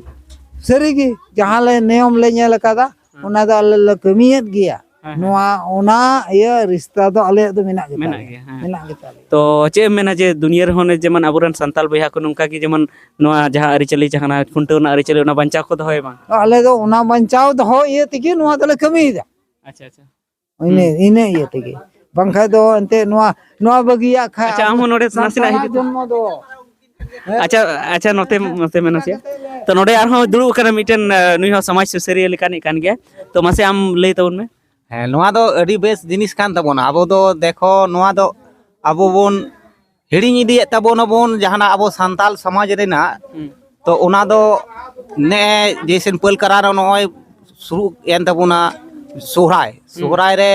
ᱥᱟᱹᱨᱤᱜᱮ ᱡᱟᱦᱟᱸ ᱞᱮ ᱱᱤᱭᱚᱢ ᱞᱮ ᱧᱮᱞ ᱟᱠᱟᱫᱟ, ᱦᱮᱸ᱾ ᱚᱱᱟ ᱫᱚ ᱟᱞᱮ ᱞᱮ ᱠᱟᱹᱢᱤᱭᱮᱫ ᱜᱮᱭᱟ᱾ ᱦᱮᱸ, ᱦᱮᱸ᱾ ᱱᱚᱣᱟ, ᱚᱱᱟ ᱤᱭᱟᱹ ᱨᱤᱥᱛᱟ ᱫᱚ ᱟᱞᱮᱭᱟᱜ ᱫᱚ ᱢᱮᱱᱟᱜ ᱜᱮᱛᱟ ᱢᱮᱱᱟᱜ ᱞᱮᱭᱟ᱾ ᱜᱮᱭᱟ, ᱦᱮᱸ᱾ ᱢᱮᱱᱟᱜ ᱜᱮᱛᱟ ᱞᱮᱭᱟ᱾ ᱛᱚ ᱪᱮᱫ ᱮᱢ ᱢᱮᱱᱟ ᱡᱮ ᱫᱩᱱᱤᱭᱟᱹ ᱨᱮᱦᱚᱸ ᱡᱮᱢᱚᱱ ᱟᱵᱚᱨᱮᱱ ᱥᱟᱱᱛᱟᱞ ᱵᱚᱭᱦᱟ ᱠᱚ ᱱᱚᱝᱠᱟ ᱜᱮ ᱡᱮᱢᱚᱱ ᱱᱚᱣᱟ ᱡᱟᱦᱟᱸ ᱟᱹᱨᱤᱪᱟᱹᱞᱤ ᱡᱟᱦᱟᱸ ᱠᱷᱩᱱᱴᱟᱹᱣ ᱨᱮᱱᱟᱜ ᱟᱹᱨᱤᱪᱟᱹᱞᱤ ᱚᱱᱟ ᱵᱟᱧᱪᱟᱣ ᱠᱚ ᱫᱚᱦᱚᱭ ᱢᱟ? ᱟᱞᱮ ᱫᱚ ᱚᱱᱟ ᱵᱟᱧᱪᱟᱣ ᱫᱚᱦᱚ ᱤᱭᱟᱹ ᱛᱮᱜᱮ ᱱᱚᱣᱟ ᱫᱚᱞᱮ ᱠᱟᱹᱢᱤᱭᱮᱫᱟ᱾ ᱟᱪᱪᱷᱟ, ᱟᱪᱪᱷᱟ᱾ ᱤᱱᱟᱹ, ᱦᱩᱸ᱾ ᱤᱱᱟᱹ ᱤᱭᱟᱹ ᱛᱮᱜᱮ᱾ ᱵᱟᱝᱠᱷᱟᱡ ᱫᱚ ᱮᱱᱛᱮᱫ ᱱᱚᱣᱟ, ᱱᱚᱣᱟ ᱵᱟᱹᱜᱤᱭᱟᱜ ᱠᱷᱟᱡ ᱟᱪᱪᱷᱟ, ᱟᱢ ᱦᱚᱸ ᱱᱚᱰᱮ ᱱᱟᱥᱮᱱᱟᱜ ᱥᱟᱱᱛᱟᱲᱟᱜ ᱦᱤᱡᱩᱜ ᱢᱮ᱾ ᱡᱚᱱᱢᱚ ᱫᱚ᱾ ᱟᱪᱪᱷᱟ, ᱟᱪᱪᱷᱟ, ᱱᱚᱛᱮ, ᱱᱚᱛᱮ ᱢᱮ ᱱᱟᱥᱮᱭᱟᱜ᱾ ᱛᱚ, ᱱᱚᱰᱮ ᱟᱨᱦᱚᱸ ᱫᱩᱲᱩᱵ ᱟᱠᱟᱱᱟ ᱢᱤᱫᱴᱮᱱ, ᱟ, ᱱᱩᱭ ᱦᱚᱸ ᱥᱚᱢᱟᱡᱽ ᱥᱩᱥᱟᱹᱨᱤᱭᱟᱹ ᱞᱮᱠᱟᱱᱤᱡ ᱠᱟᱱ ᱜᱮᱭᱟ᱾ ᱛᱚ, ᱢᱟᱥᱮ ᱟᱢ ᱞᱟᱹᱭ ᱛᱟᱵᱚᱱ ᱢᱮ᱾ ᱦᱮᱸ, ᱱᱚᱣᱟ ᱫᱚ ᱟᱹᱰᱤ ᱵᱮᱥ ᱡᱤᱱᱤᱥ ᱠᱟᱱ ᱛᱟᱵᱚᱱᱟ᱾ ᱟᱵᱚ ᱫᱚ ᱫᱮᱠᱷᱚ, ᱱᱚᱣᱟ ᱫᱚ ᱟᱵᱚ ᱵᱚᱱ ᱦᱤᱲᱤᱧ ᱤᱫᱤᱭᱮᱫ ᱛᱟᱵᱚᱱᱟᱵᱚᱱ ᱡᱟᱦᱟᱱᱟᱜ ᱟᱵᱚ ᱥᱟᱱᱛᱟᱞ ᱥᱚᱢᱟᱡᱽ ᱨᱮᱱᱟᱜ᱾ ᱦᱩᱸ᱾ ᱛᱚ, ᱚᱱᱟ ᱫᱚ ᱱᱮᱜᱼᱮ ᱡᱮᱭᱥᱮ ᱯᱟᱹᱞ ᱠᱟᱨᱟᱨ ᱱᱚᱜᱼᱚᱭ ᱥᱩᱨᱩ ᱮᱱ ᱛᱟᱵᱚᱱᱟ ᱥᱚᱦᱨᱟᱭ᱾ ᱦᱩᱸ᱾ ᱥᱚᱦᱨᱟᱭ ᱨᱮ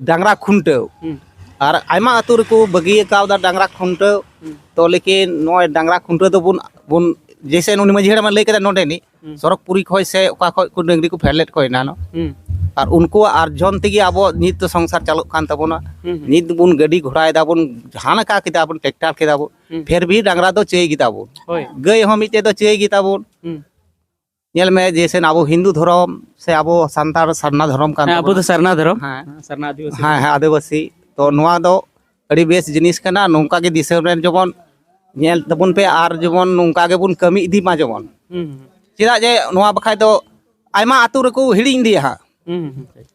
ᱰᱟᱝᱨᱟ ᱠᱷᱩᱱᱴᱟᱹᱣ᱾ ᱦᱩᱸ᱾ ᱟᱨ ᱟᱭᱢᱟ ᱟᱹᱛᱩ ᱨᱮᱠᱚ ᱵᱟᱹᱜᱤ ᱟᱠᱟᱣᱫᱟ ᱰᱟᱝᱨᱟ ᱠᱷᱩᱱᱴᱟᱹᱣ᱾ ᱦᱩᱸ᱾ ᱛᱚ, ᱞᱮᱠᱤᱱ ᱱᱚᱜᱼᱚᱭ ᱰᱟᱝᱨᱟ ᱠᱷᱩᱱᱴᱟᱹᱣ ᱫᱚᱵᱚᱱ, ᱵᱚᱱ, ᱡᱮᱭᱥᱮ ᱩᱱᱤ ᱢᱟᱹᱡᱷᱤ ᱦᱟᱲᱟᱢᱮ ᱞᱟᱹᱭ ᱠᱮᱫᱟ ᱱᱚᱰᱮᱱᱤᱡ, ᱦᱩᱸ᱾ ᱥᱚᱨᱚᱜᱽᱯᱩᱨᱤ ᱠᱷᱚᱡ ᱥᱮ ᱚᱠᱟ ᱠᱷᱚᱡ ᱠᱚ ᱰᱟᱹᱝᱨᱤ ᱠᱚ ᱯᱷᱮᱰ ᱞᱮᱫ ᱠᱚᱣᱟ ᱮᱱᱟᱱᱚᱜ᱾ ᱦᱩᱸ᱾ ᱟᱨ ᱩᱱᱠᱩᱣᱟᱜ ᱟᱨᱡᱚᱱ ᱛᱮᱜᱮ ᱟᱵᱚ ᱱᱤᱛ ᱫᱚ ᱥᱚᱝᱥᱟᱨ ᱪᱟᱞᱩᱜ ᱠᱟᱱ ᱛᱟᱵᱚᱱᱟ᱾ ᱦᱩᱸ, ᱦᱩᱸ᱾ ᱱᱤᱛ ᱵᱚᱱ ᱜᱟᱹᱰᱤ ᱜᱷᱚᱲᱟᱭ ᱫᱟᱵᱚᱱ, ᱡᱟᱦᱟᱸ ᱞᱮᱠᱟ ᱠᱮᱫᱟ ᱵᱚᱱ, ᱴᱨᱟᱠᱴᱟᱨ ᱠᱮᱫᱟ ᱵᱚᱱ, ᱦᱩᱸ᱾ ᱯᱷᱮᱨ ᱵᱷᱤ ᱰᱟᱝᱨᱟ ᱫᱚ ᱪᱟᱹᱭ ᱜᱮ ᱛᱟᱵᱚᱱ᱾ ᱦᱳᱭ᱾ ᱜᱟᱹᱭ ᱦᱚᱸ ᱢᱤᱫᱴᱮᱡ ᱫᱚ ᱪᱟᱹᱭ ᱜᱮ ᱛᱟᱵᱚᱱ᱾ ᱦᱩᱸ᱾ ᱧᱮᱞ ᱢᱮ, ᱡᱮᱭᱥᱮ ᱟᱵᱚ ᱦᱤᱱᱫᱩ ᱫᱷᱚᱨᱚᱢ ᱥᱮ ᱟᱵᱚ ᱥᱟᱱᱛᱟᱲ ᱥᱟᱨᱱᱟ ᱫᱷᱚᱨᱚᱢ ᱠᱟᱱ ᱦᱮᱸ, ᱟᱵᱚ ᱛᱟᱵᱚᱱᱟ᱾ ᱫᱚ ᱥᱟᱨᱱᱟ ᱫᱷᱚᱨᱚᱢ᱾ ᱦᱮᱸ᱾ ᱦᱮᱸ, ᱥᱟᱨᱱᱟ ᱟᱹᱫᱤᱵᱟᱹᱥᱤ ᱦᱮᱸ, ᱫᱷᱚᱨᱚᱢ᱾ ᱦᱮᱸ, ᱟᱹᱫᱤᱵᱟᱹᱥᱤ᱾ ᱛᱚ, ᱱᱚᱣᱟ ᱫᱚ ᱟᱹᱰᱤ ᱵᱮᱥ ᱡᱤᱱᱤᱥ ᱠᱟᱱᱟ᱾ ᱱᱚᱝᱠᱟ ᱜᱮ ᱫᱤᱥᱚᱢ ᱨᱮᱱ ᱡᱮᱢᱚᱱ ᱧᱮᱞ ᱛᱟᱵᱚᱱ ᱯᱮ ᱟᱨ ᱡᱮᱢᱚᱱ ᱱᱚᱝᱠᱟ ᱜᱮᱵᱚᱱ ᱠᱟᱹᱢᱤ ᱤᱫᱤ ᱢᱟ ᱡᱮᱢᱚᱱ᱾ ᱦᱩᱸ, ᱦᱩᱸ᱾ ᱪᱮᱫᱟᱜ ᱡᱮ ᱱᱚᱣᱟ ᱵᱟᱠᱷᱟᱡ ᱫᱚ ᱟᱭᱢᱟ ᱟᱹᱛᱩ ᱨᱮᱠᱚ ᱦᱤᱲᱤᱧ ᱤᱫᱤᱭᱟ ᱦᱟᱸᱜ᱾ ᱦᱩᱸ, ᱦᱩᱸ, ᱦᱩᱸ᱾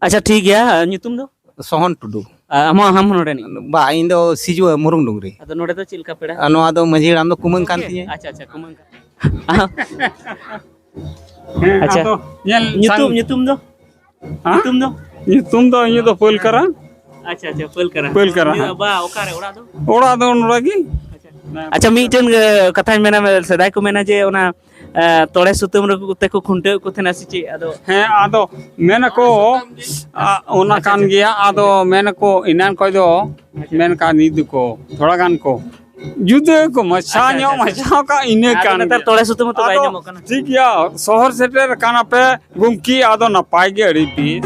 ᱟᱪᱪᱷᱟ, ᱴᱷᱤᱠ ᱜᱮᱭᱟ᱾ ᱧᱩᱛᱩᱢ ᱫᱚ? ᱥᱚᱦᱚᱱ ᱴᱩᱰᱩ᱾ ᱟ, ᱟᱢ ᱦᱚᱸ, ᱟᱢ ᱦᱚᱸ ᱱᱚᱰᱮᱱᱤᱡ? ᱵᱟ, ᱤᱧ ᱫᱚ ᱥᱤᱡᱩ ᱢᱩᱨᱩᱝ ᱰᱩᱝᱨᱤ᱾ ᱟᱫᱚ ᱱᱚᱰᱮ ᱫᱚ ᱪᱮᱫ ᱞᱮᱠᱟ ᱯᱮᱲᱟ? ᱟᱨ ᱱᱚᱣᱟ ᱫᱚ ᱢᱟᱹᱡᱷᱤ ᱦᱟᱲᱟᱢ ᱫᱚ ᱠᱩᱢᱟᱹᱝ ᱠᱟᱱ ᱜᱚᱝᱠᱮ? ᱛᱤᱧᱟᱹ᱾ ᱟᱪᱪᱷᱟ, ᱟᱪᱪᱷᱟ, ᱠᱩᱢᱟᱹᱝ ᱠᱟᱱ᱾ ᱦᱮᱸ, ᱟᱪᱪᱷᱟ᱾ ᱟᱫᱚ ᱧᱮᱞ ᱧᱩᱛᱩᱢ, ᱥᱟᱝ- ᱧᱩᱛᱩᱢ ᱫᱚ? ᱦᱮᱸ? ᱧᱩᱛᱩᱢ ᱫᱚ? ᱧᱩᱛᱩᱢ ᱫᱚ ᱤᱧᱟᱹᱜ ᱫᱚ ᱯᱟᱹᱞᱠᱟᱨᱟ᱾ ᱟᱪᱪᱷᱟ, ᱟᱪᱪᱷᱟ, ᱯᱟᱹᱞᱠᱟᱨᱟ᱾ ᱯᱟᱹᱞᱠᱟᱨᱟ, ᱦᱮᱸ᱾ ᱵᱟ, ᱚᱠᱟᱨᱮ ᱚᱲᱟᱜ ᱫᱚ? ᱚᱲᱟᱜ ᱫᱚ ᱱᱚᱰᱮ ᱜᱮ᱾ ᱟᱪᱪᱷᱟ᱾ ᱟᱪᱪᱷᱟ, ᱢᱤᱫᱴᱮᱱ, ᱮ, ᱠᱟᱛᱷᱟᱧ ᱢᱮᱱᱟ, ᱥᱮᱫᱟᱭ ᱠᱚ ᱢᱮᱱᱟ ᱡᱮ ᱚᱱᱟ, ᱮ, ᱛᱚᱲᱮ ᱥᱩᱛᱟᱹᱢ ᱨᱮ ᱠᱚᱛᱮ ᱠᱚ ᱠᱷᱩᱱᱴᱟᱹᱣ ᱠᱚ ᱛᱟᱦᱮᱱᱟ ᱥᱮ ᱪᱮᱫ? ᱟᱫᱚ ᱦᱮᱸ, ᱟᱫᱚ ᱢᱮᱱᱟᱠᱚ, ᱟ, ᱚᱱᱟ ᱟᱪᱪᱷᱟ, ᱠᱟᱱ ᱟᱪᱪᱷᱟ᱾ ᱜᱮᱭᱟ᱾ ᱟᱫᱚ ᱢᱮᱱᱟᱠᱚ ᱮᱱᱟᱱ ᱠᱷᱚᱡ ᱫᱚ ᱟᱪᱪᱷᱟ᱾ ᱢᱮᱱ ᱠᱟᱜ ᱱᱤᱛ ᱫᱚᱠᱚ ᱛᱷᱚᱲᱟ ᱜᱟᱱ ᱠᱚ ᱡᱩᱫᱟᱹ ᱠᱚ ᱢᱟᱪᱷᱟ ᱟᱪᱪᱷᱟ, ᱧᱚᱜ ᱟᱪᱪᱷᱟ, ᱟᱪᱪᱷᱟ᱾ ᱢᱟᱪᱷᱟ ᱠᱟᱜ ᱤᱱᱟᱹ ᱟᱫᱚ ᱠᱟᱱ ᱱᱮᱛᱟᱨ ᱜᱮᱭᱟ᱾ ᱛᱚᱲᱮ ᱥᱩᱛᱟᱹᱢ ᱦᱚᱸᱛᱚ ᱵᱟᱭ ᱟᱫᱚ ᱧᱟᱢᱚᱜ ᱠᱟᱱᱟ᱾ ᱴᱷᱤᱠ ᱜᱮᱭᱟ, ᱥᱚᱦᱚᱨ ᱥᱮᱴᱮᱨ ᱠᱟᱱᱟ ᱯᱮ ᱜᱚᱢᱠᱮ, ᱟᱫᱚ ᱱᱟᱯᱟᱭ ᱜᱮ ᱟᱹᱰᱤ ᱵᱮᱥ᱾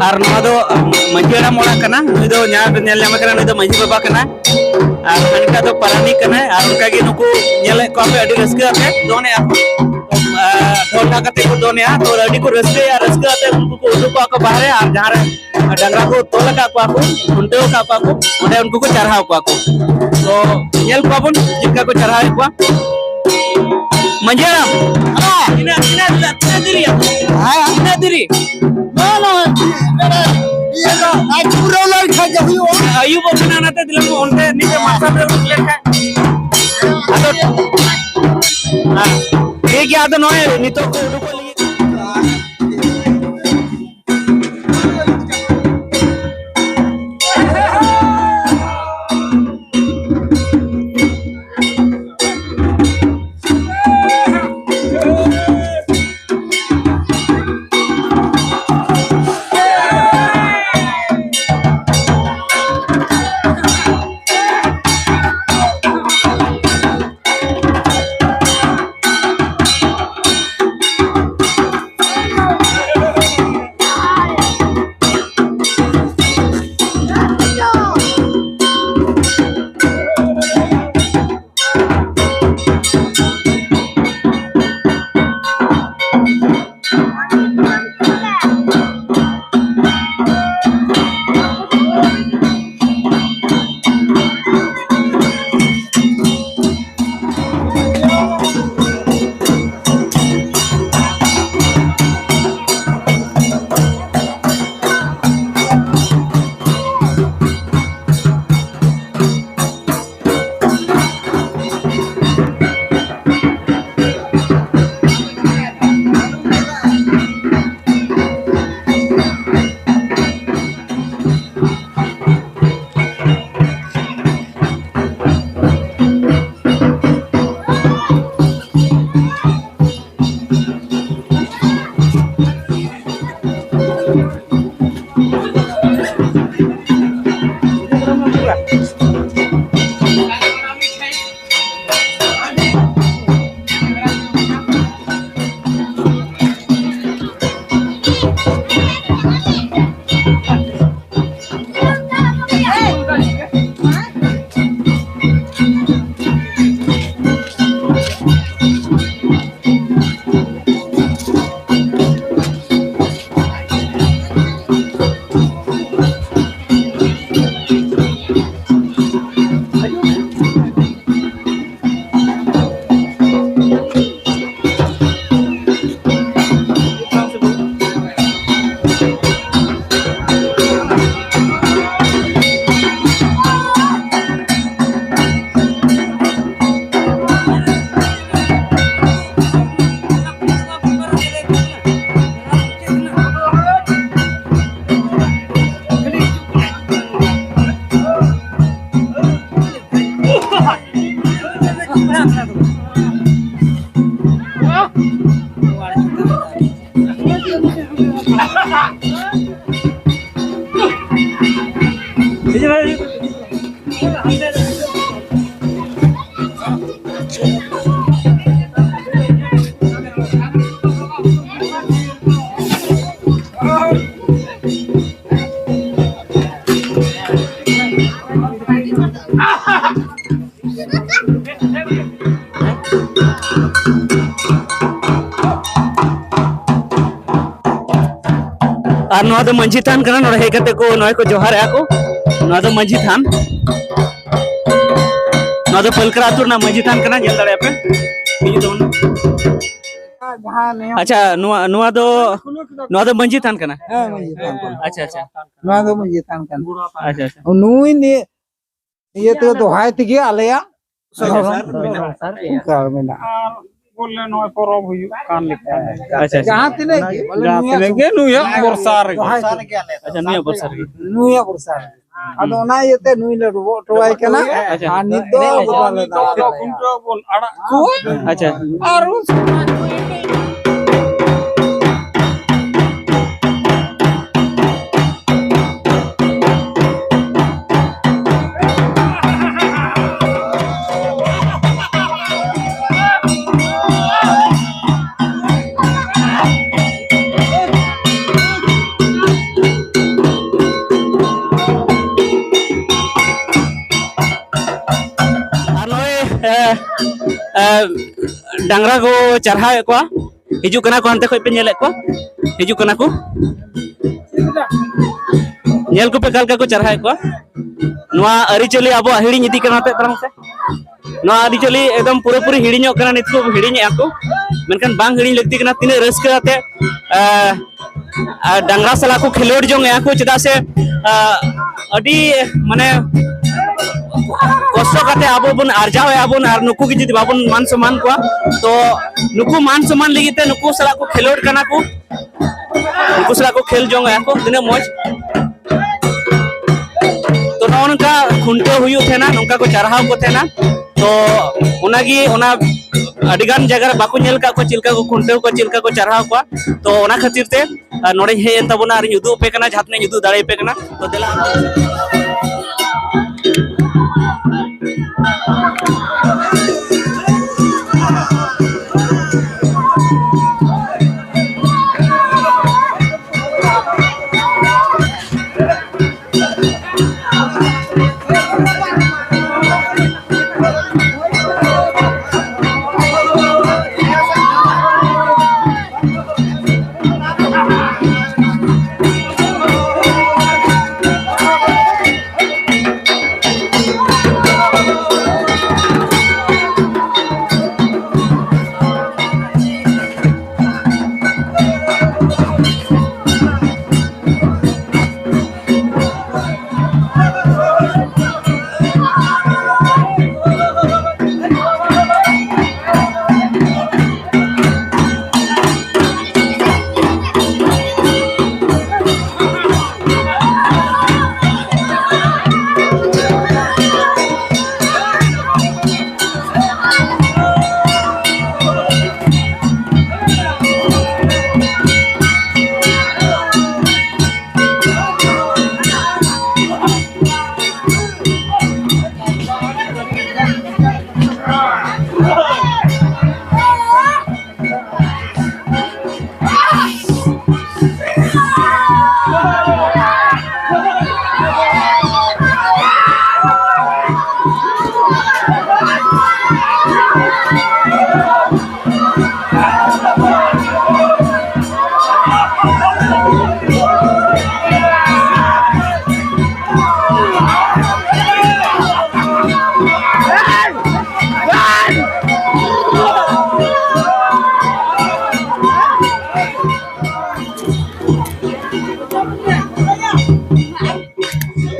ᱟᱨ ᱱᱚᱣᱟ ᱫᱚ ᱢᱟᱹᱡᱷᱤ ᱦᱟᱲᱟᱢ ᱚᱲᱟᱜ ᱠᱟᱱᱟ᱾ ᱱᱩᱭ ᱫᱚ ᱡᱟᱦᱟᱸ ᱵᱮᱱ ᱧᱮᱞ ᱧᱟᱢᱮ ᱠᱟᱱᱟ, ᱱᱩᱭ ᱫᱚ ᱢᱟᱹᱡᱷᱤ ᱵᱟᱵᱟ ᱠᱟᱱᱟᱭ᱾ ᱟᱨ ᱦᱟᱱᱠᱟ ᱫᱚ ᱯᱟᱨᱟᱱᱤᱠ ᱠᱟᱱᱟᱭ᱾ ᱟᱨ ᱚᱱᱠᱟ ᱜᱮ ᱱᱩᱠᱩ ᱧᱮᱞᱮᱫ ᱠᱚᱣᱟ ᱯᱮ, ᱟᱹᱰᱤ ᱨᱟᱹᱥᱠᱟᱹ ᱟᱛᱮ ᱫᱚᱱᱮᱜᱼᱟ ᱠᱚ᱾ ᱟᱨ ᱰᱷᱚᱞ ᱰᱷᱟᱠ ᱠᱟᱛᱮ ᱠᱚ ᱫᱚᱱᱮᱜᱼᱟ᱾ ᱛᱚ, ᱟᱹᱰᱤ ᱠᱚ ᱨᱟᱹᱥᱠᱟᱹᱭᱟ᱾ ᱨᱟᱹᱥᱠᱟᱹ ᱟᱛᱮ ᱩᱱᱠᱩ ᱠᱚ ᱩᱰᱩᱠᱚᱜᱼᱟ ᱠᱚ ᱵᱟᱦᱨᱮ, ᱟᱨ ᱡᱟᱦᱟᱸ ᱨᱮ ᱰᱟᱝᱨᱟ ᱠᱚ ᱛᱚᱞ ᱟᱠᱟᱫ ᱠᱚᱣᱟ ᱠᱚ, ᱠᱷᱩᱱᱴᱟᱹᱣ ᱟᱠᱟᱫ ᱠᱚᱣᱟ ᱠᱚ, ᱚᱸᱰᱮ ᱩᱱᱠᱩ ᱠᱚ ᱪᱟᱨᱦᱟᱣ ᱠᱚᱣᱟ ᱠᱚ᱾ ᱛᱚ, ᱧᱮᱞ ᱠᱚᱣᱟ ᱵᱚᱱ ᱪᱮᱫ ᱞᱮᱠᱟ ᱠᱚ ᱪᱟᱨᱦᱟᱣᱮᱫ ᱠᱚᱣᱟ᱾ ᱢᱟᱹᱡᱷᱤ ᱦᱟᱲᱟᱢ, ᱦᱮᱸ᱾ ᱛᱤᱱᱟᱹᱜ, ᱛᱤᱱᱟᱹᱜ, ᱛᱤᱱᱟᱹᱜ ᱫᱮᱨᱤ? ᱦᱮᱸ᱾ ᱛᱤᱱᱟᱹᱜ ᱫᱮᱨᱤ? ᱱᱚᱜᱼᱚᱭ ᱱᱚᱜᱼᱚᱭ, ᱤᱭᱟᱹ ᱫᱚ, ᱟᱡ ᱯᱩᱨᱟᱹᱣ ᱞᱮᱱ ᱠᱷᱟᱱ ᱜᱮ ᱦᱩᱭᱩᱜᱼᱟ᱾ ᱟᱹᱭᱩᱵᱚᱜ ᱠᱟᱱᱟ, ᱚᱱᱟᱛᱮ ᱫᱤᱱᱟᱹᱢ ᱚᱱᱛᱮ ᱱᱤᱡᱮ ᱢᱟᱨᱥᱟᱞ ᱨᱮ ᱩᱰᱩᱠ ᱞᱮᱱ ᱠᱷᱟᱱ᱾ ᱟᱫᱚ, ᱦᱮᱸ, ᱴᱷᱤᱠ ᱜᱮᱭᱟ, ᱟᱫᱚ ᱱᱚᱜᱼᱚᱭ ᱱᱤᱛᱚᱜ ᱠᱚ ᱩᱰᱩᱠᱚᱜ ᱞᱟᱹᱜᱤᱫ᱾ ᱟᱨ ᱱᱚᱣᱟ ᱫᱚ ᱢᱟᱹᱡᱷᱤ ᱛᱷᱟᱱ ᱠᱟᱱᱟ᱾ ᱱᱚᱰᱮ ᱦᱮᱡ ᱠᱟᱛᱮ ᱠᱚ ᱱᱚᱜᱼᱚᱭ ᱠᱚ ᱡᱚᱦᱟᱨᱮᱜᱼᱟ ᱠᱚ᱾ ᱱᱚᱣᱟ ᱫᱚ ᱢᱟᱹᱡᱷᱤ ᱛᱷᱟᱱ, ᱱᱚᱣᱟ ᱫᱚ ᱯᱟᱹᱞᱠᱨᱟ ᱟᱹᱛᱩ ᱨᱮᱱᱟᱜ ᱢᱟᱹᱡᱷᱤ ᱛᱷᱟᱱ ᱠᱟᱱᱟ᱾ ᱧᱮᱞ ᱫᱟᱲᱮᱭᱟᱜᱼᱟ ᱯᱮ, ᱦᱤᱡᱩᱜ ᱛᱟᱵᱚᱱ ᱯᱮ᱾ ᱡᱟᱦᱟᱸ ᱱᱤᱭᱚᱢ ᱟᱪᱪᱷᱟ, ᱱᱚᱣᱟ, ᱱᱚᱣᱟ ᱫᱚ, ᱱᱚᱣᱟ ᱫᱚ ᱢᱟᱹᱡᱷᱤ ᱛᱷᱟᱱ ᱠᱟᱱᱟ᱾ ᱦᱮᱸ, ᱢᱟᱹᱡᱷᱤ ᱛᱷᱟᱱ ᱠᱟᱱᱟ᱾ ᱟᱪᱪᱷᱟ, ᱟᱪᱪᱷᱟ᱾ ᱱᱚᱣᱟ ᱫᱚ ᱢᱟᱹᱡᱷᱤ ᱛᱷᱟᱱ ᱠᱟᱱᱟ᱾ ᱟᱪᱪᱷᱟ, ᱟᱪᱪᱷᱟ᱾ ᱱᱩᱭ ᱱᱤᱭᱟᱹ ᱤᱭᱟᱹ ᱛᱮ ᱫᱚᱦᱟᱭ ᱛᱮᱜᱮ ᱟᱞᱮᱭᱟᱜ ᱫᱷᱚᱨᱚᱢ ᱚᱱᱠᱟ ᱢᱮᱱᱟᱜᱼᱟ᱾ ᱟᱨ ᱵᱚᱞᱮ ᱱᱚᱜᱼᱚᱭ ᱯᱚᱨᱚᱵᱽ ᱦᱩᱭᱩᱜ ᱠᱟᱱ ᱞᱮᱠᱟ᱾ ᱟᱪᱪᱷᱟ, ᱟᱪᱪᱷᱟ᱾ ᱡᱟᱦᱟᱸ ᱛᱤᱱᱟᱹᱜ ᱜᱮ, ᱵᱚᱞᱮ ᱡᱟᱦᱟᱸ ᱱᱩᱭᱟᱜ ᱛᱤᱱᱟᱹᱜ ᱜᱮ ᱱᱩᱭᱟᱜ ᱵᱷᱚᱨᱥᱟ ᱨᱮᱜᱮ᱾ ᱫᱚᱦᱟᱭ ᱛᱮᱜᱮ᱾ ᱟᱪᱪᱷᱟ, ᱱᱩᱭᱟᱜ ᱵᱷᱚᱨᱥᱟ ᱨᱮᱜᱮ᱾ ᱱᱩᱭᱟᱜ ᱵᱷᱚᱨᱥᱟ ᱨᱮᱜᱮ᱾ ᱟᱫᱚ ᱚᱱᱟ ᱤᱭᱟᱹᱛᱮ ᱱᱩᱭ ᱞᱮ ᱰᱚᱵᱚᱜ ᱦᱚᱴᱚᱣᱟᱭ ᱠᱟᱱᱟ᱾ ᱟᱪᱪᱷᱟ᱾ ᱟᱨ ᱱᱤᱛ ᱫᱚ ᱱᱤᱛ ᱫᱚ ᱜᱚᱰᱟ ᱞᱮ ᱱᱤᱛ ᱫᱚ ᱫᱟᱵ ᱟᱫᱚ ᱠᱷᱩᱱᱴᱟᱹᱣ ᱵᱚᱱ ᱟᱲᱟᱜ ᱠᱚᱣᱟ᱾ ᱟᱪᱪᱷᱟ᱾ ᱟᱨ ᱩᱱ ᱥᱚᱢᱚᱭ ᱟᱨ ᱱᱚᱜᱼᱚᱭ, ᱮ, ᱮ, ᱰᱟᱝᱨᱟ ᱠᱚ ᱪᱟᱨᱦᱟᱣᱮᱫ ᱠᱚᱣᱟ᱾ ᱦᱤᱡᱩᱜ ᱠᱟᱱᱟ ᱠᱚ, ᱦᱟᱱᱛᱮ ᱠᱷᱚᱡ ᱯᱮ ᱧᱮᱞᱮᱫ ᱠᱚᱣᱟ, ᱦᱤᱡᱩᱜ ᱠᱟᱱᱟ ᱠᱚ᱾ ᱧᱮᱞ ᱠᱚᱯᱮ ᱚᱠᱟ ᱞᱮᱠᱟ ᱠᱚ ᱪᱟᱨᱦᱟᱣᱮᱫ ᱠᱚᱣᱟ᱾ ᱱᱚᱣᱟ ᱟᱹᱨᱤᱪᱟᱹᱞᱤ ᱟᱵᱚᱣᱟᱜ ᱦᱤᱲᱤᱧ ᱤᱫᱤᱜ ᱠᱟᱱᱟ᱾ ᱦᱟᱛᱮᱫ ᱛᱟᱲᱟᱢ ᱥᱮ, ᱱᱚᱣᱟ ᱟᱹᱨᱤᱪᱟᱹᱞᱤ ᱮᱠᱫᱚᱢ ᱯᱩᱨᱟᱹᱯᱩᱨᱤ ᱦᱤᱲᱤᱧᱚᱜ ᱠᱟᱱᱟ᱾ ᱱᱤᱛ ᱠᱚ ᱦᱤᱲᱤᱧᱮᱫᱼᱟ ᱠᱚ, ᱢᱮᱱᱠᱷᱟᱱ ᱵᱟᱝ ᱦᱤᱲᱤᱧ ᱞᱟᱹᱠᱛᱤ ᱠᱟᱱᱟ᱾ ᱛᱤᱱᱟᱹᱜ ᱨᱟᱹᱥᱠᱟᱹ ᱟᱛᱮᱫ, ᱮ, ᱟᱨ ᱰᱟᱝᱨᱟ ᱥᱟᱞᱟᱜ ᱠᱚ ᱠᱷᱮᱞᱳᱰ ᱡᱚᱝ ᱮᱜᱼᱟ ᱠᱚ, ᱪᱮᱫᱟᱜ ᱥᱮ, ᱟ, ᱟᱹᱰᱤ, ᱢᱟᱱᱮ, ᱠᱚᱥᱴᱚ ᱠᱟᱛᱮ ᱟᱵᱚ ᱵᱚᱱ ᱟᱨᱡᱟᱣ ᱮᱜᱼᱟ ᱵᱚᱱ, ᱟᱨ ᱱᱩᱠᱩ ᱜᱮ ᱡᱩᱫᱤ ᱵᱟᱵᱚᱱ ᱢᱟᱱ ᱥᱚᱱᱢᱟᱱ ᱠᱚᱣᱟ, ᱛᱚ ᱱᱩᱠᱩ ᱢᱟᱱ ᱥᱚᱱᱢᱟᱱ ᱞᱟᱹᱜᱤᱫ ᱛᱮ ᱱᱩᱠᱩ ᱥᱟᱞᱟᱜ ᱠᱚ ᱠᱷᱮᱞᱳᱰ ᱠᱟᱱᱟ ᱠᱚ, ᱱᱩᱠᱩ ᱥᱟᱞᱟᱜ ᱠᱚ ᱠᱷᱮᱞ ᱡᱚᱝ ᱮᱜᱼᱟ ᱠᱚ, ᱛᱤᱱᱟᱹᱜ ᱢᱚᱡᱽ᱾ ᱛᱚ ᱱᱚᱜᱼᱚ ᱱᱚᱝᱠᱟ ᱠᱷᱩᱱᱴᱟᱹᱣ ᱦᱩᱭᱩᱜ ᱛᱟᱦᱮᱱᱟ, ᱱᱚᱝᱠᱟ ᱠᱚ ᱪᱟᱨᱦᱟᱣ ᱠᱚ ᱛᱟᱦᱮᱱᱟ᱾ ᱛᱚ ᱚᱱᱟᱜᱮ, ᱚᱱᱟ ᱟᱹᱰᱤᱜᱟᱱ ᱡᱟᱭᱜᱟ ᱨᱮ ᱵᱟᱠᱚ ᱧᱮᱞ ᱟᱠᱟᱫ ᱠᱚᱣᱟ ᱪᱮᱫ ᱞᱮᱠᱟ ᱠᱚ ᱠᱷᱩᱱᱴᱟᱹᱣ ᱠᱚᱣᱟ, ᱪᱮᱫ ᱞᱮᱠᱟ ᱠᱚ ᱪᱟᱨᱦᱟᱣ ᱠᱚᱣᱟ᱾ ᱛᱚ ᱚᱱᱟ ᱠᱷᱟᱹᱛᱤᱨ ᱛᱮ ᱟᱨ ᱱᱚᱰᱮᱧ ᱦᱮᱡ ᱮᱱ ᱛᱟᱵᱚᱱᱟ ᱟᱨᱤᱧ ᱩᱫᱩᱜ ᱟᱯᱮ ᱠᱟᱱᱟ, ᱡᱟᱦᱟᱸ ᱛᱤᱱᱟᱹᱜ ᱤᱧ ᱩᱫᱩᱜ ᱫᱟᱲᱮᱭᱟᱯᱮ ᱠᱟᱱᱟ᱾ ᱛᱚ ᱫᱮᱞᱟ᱾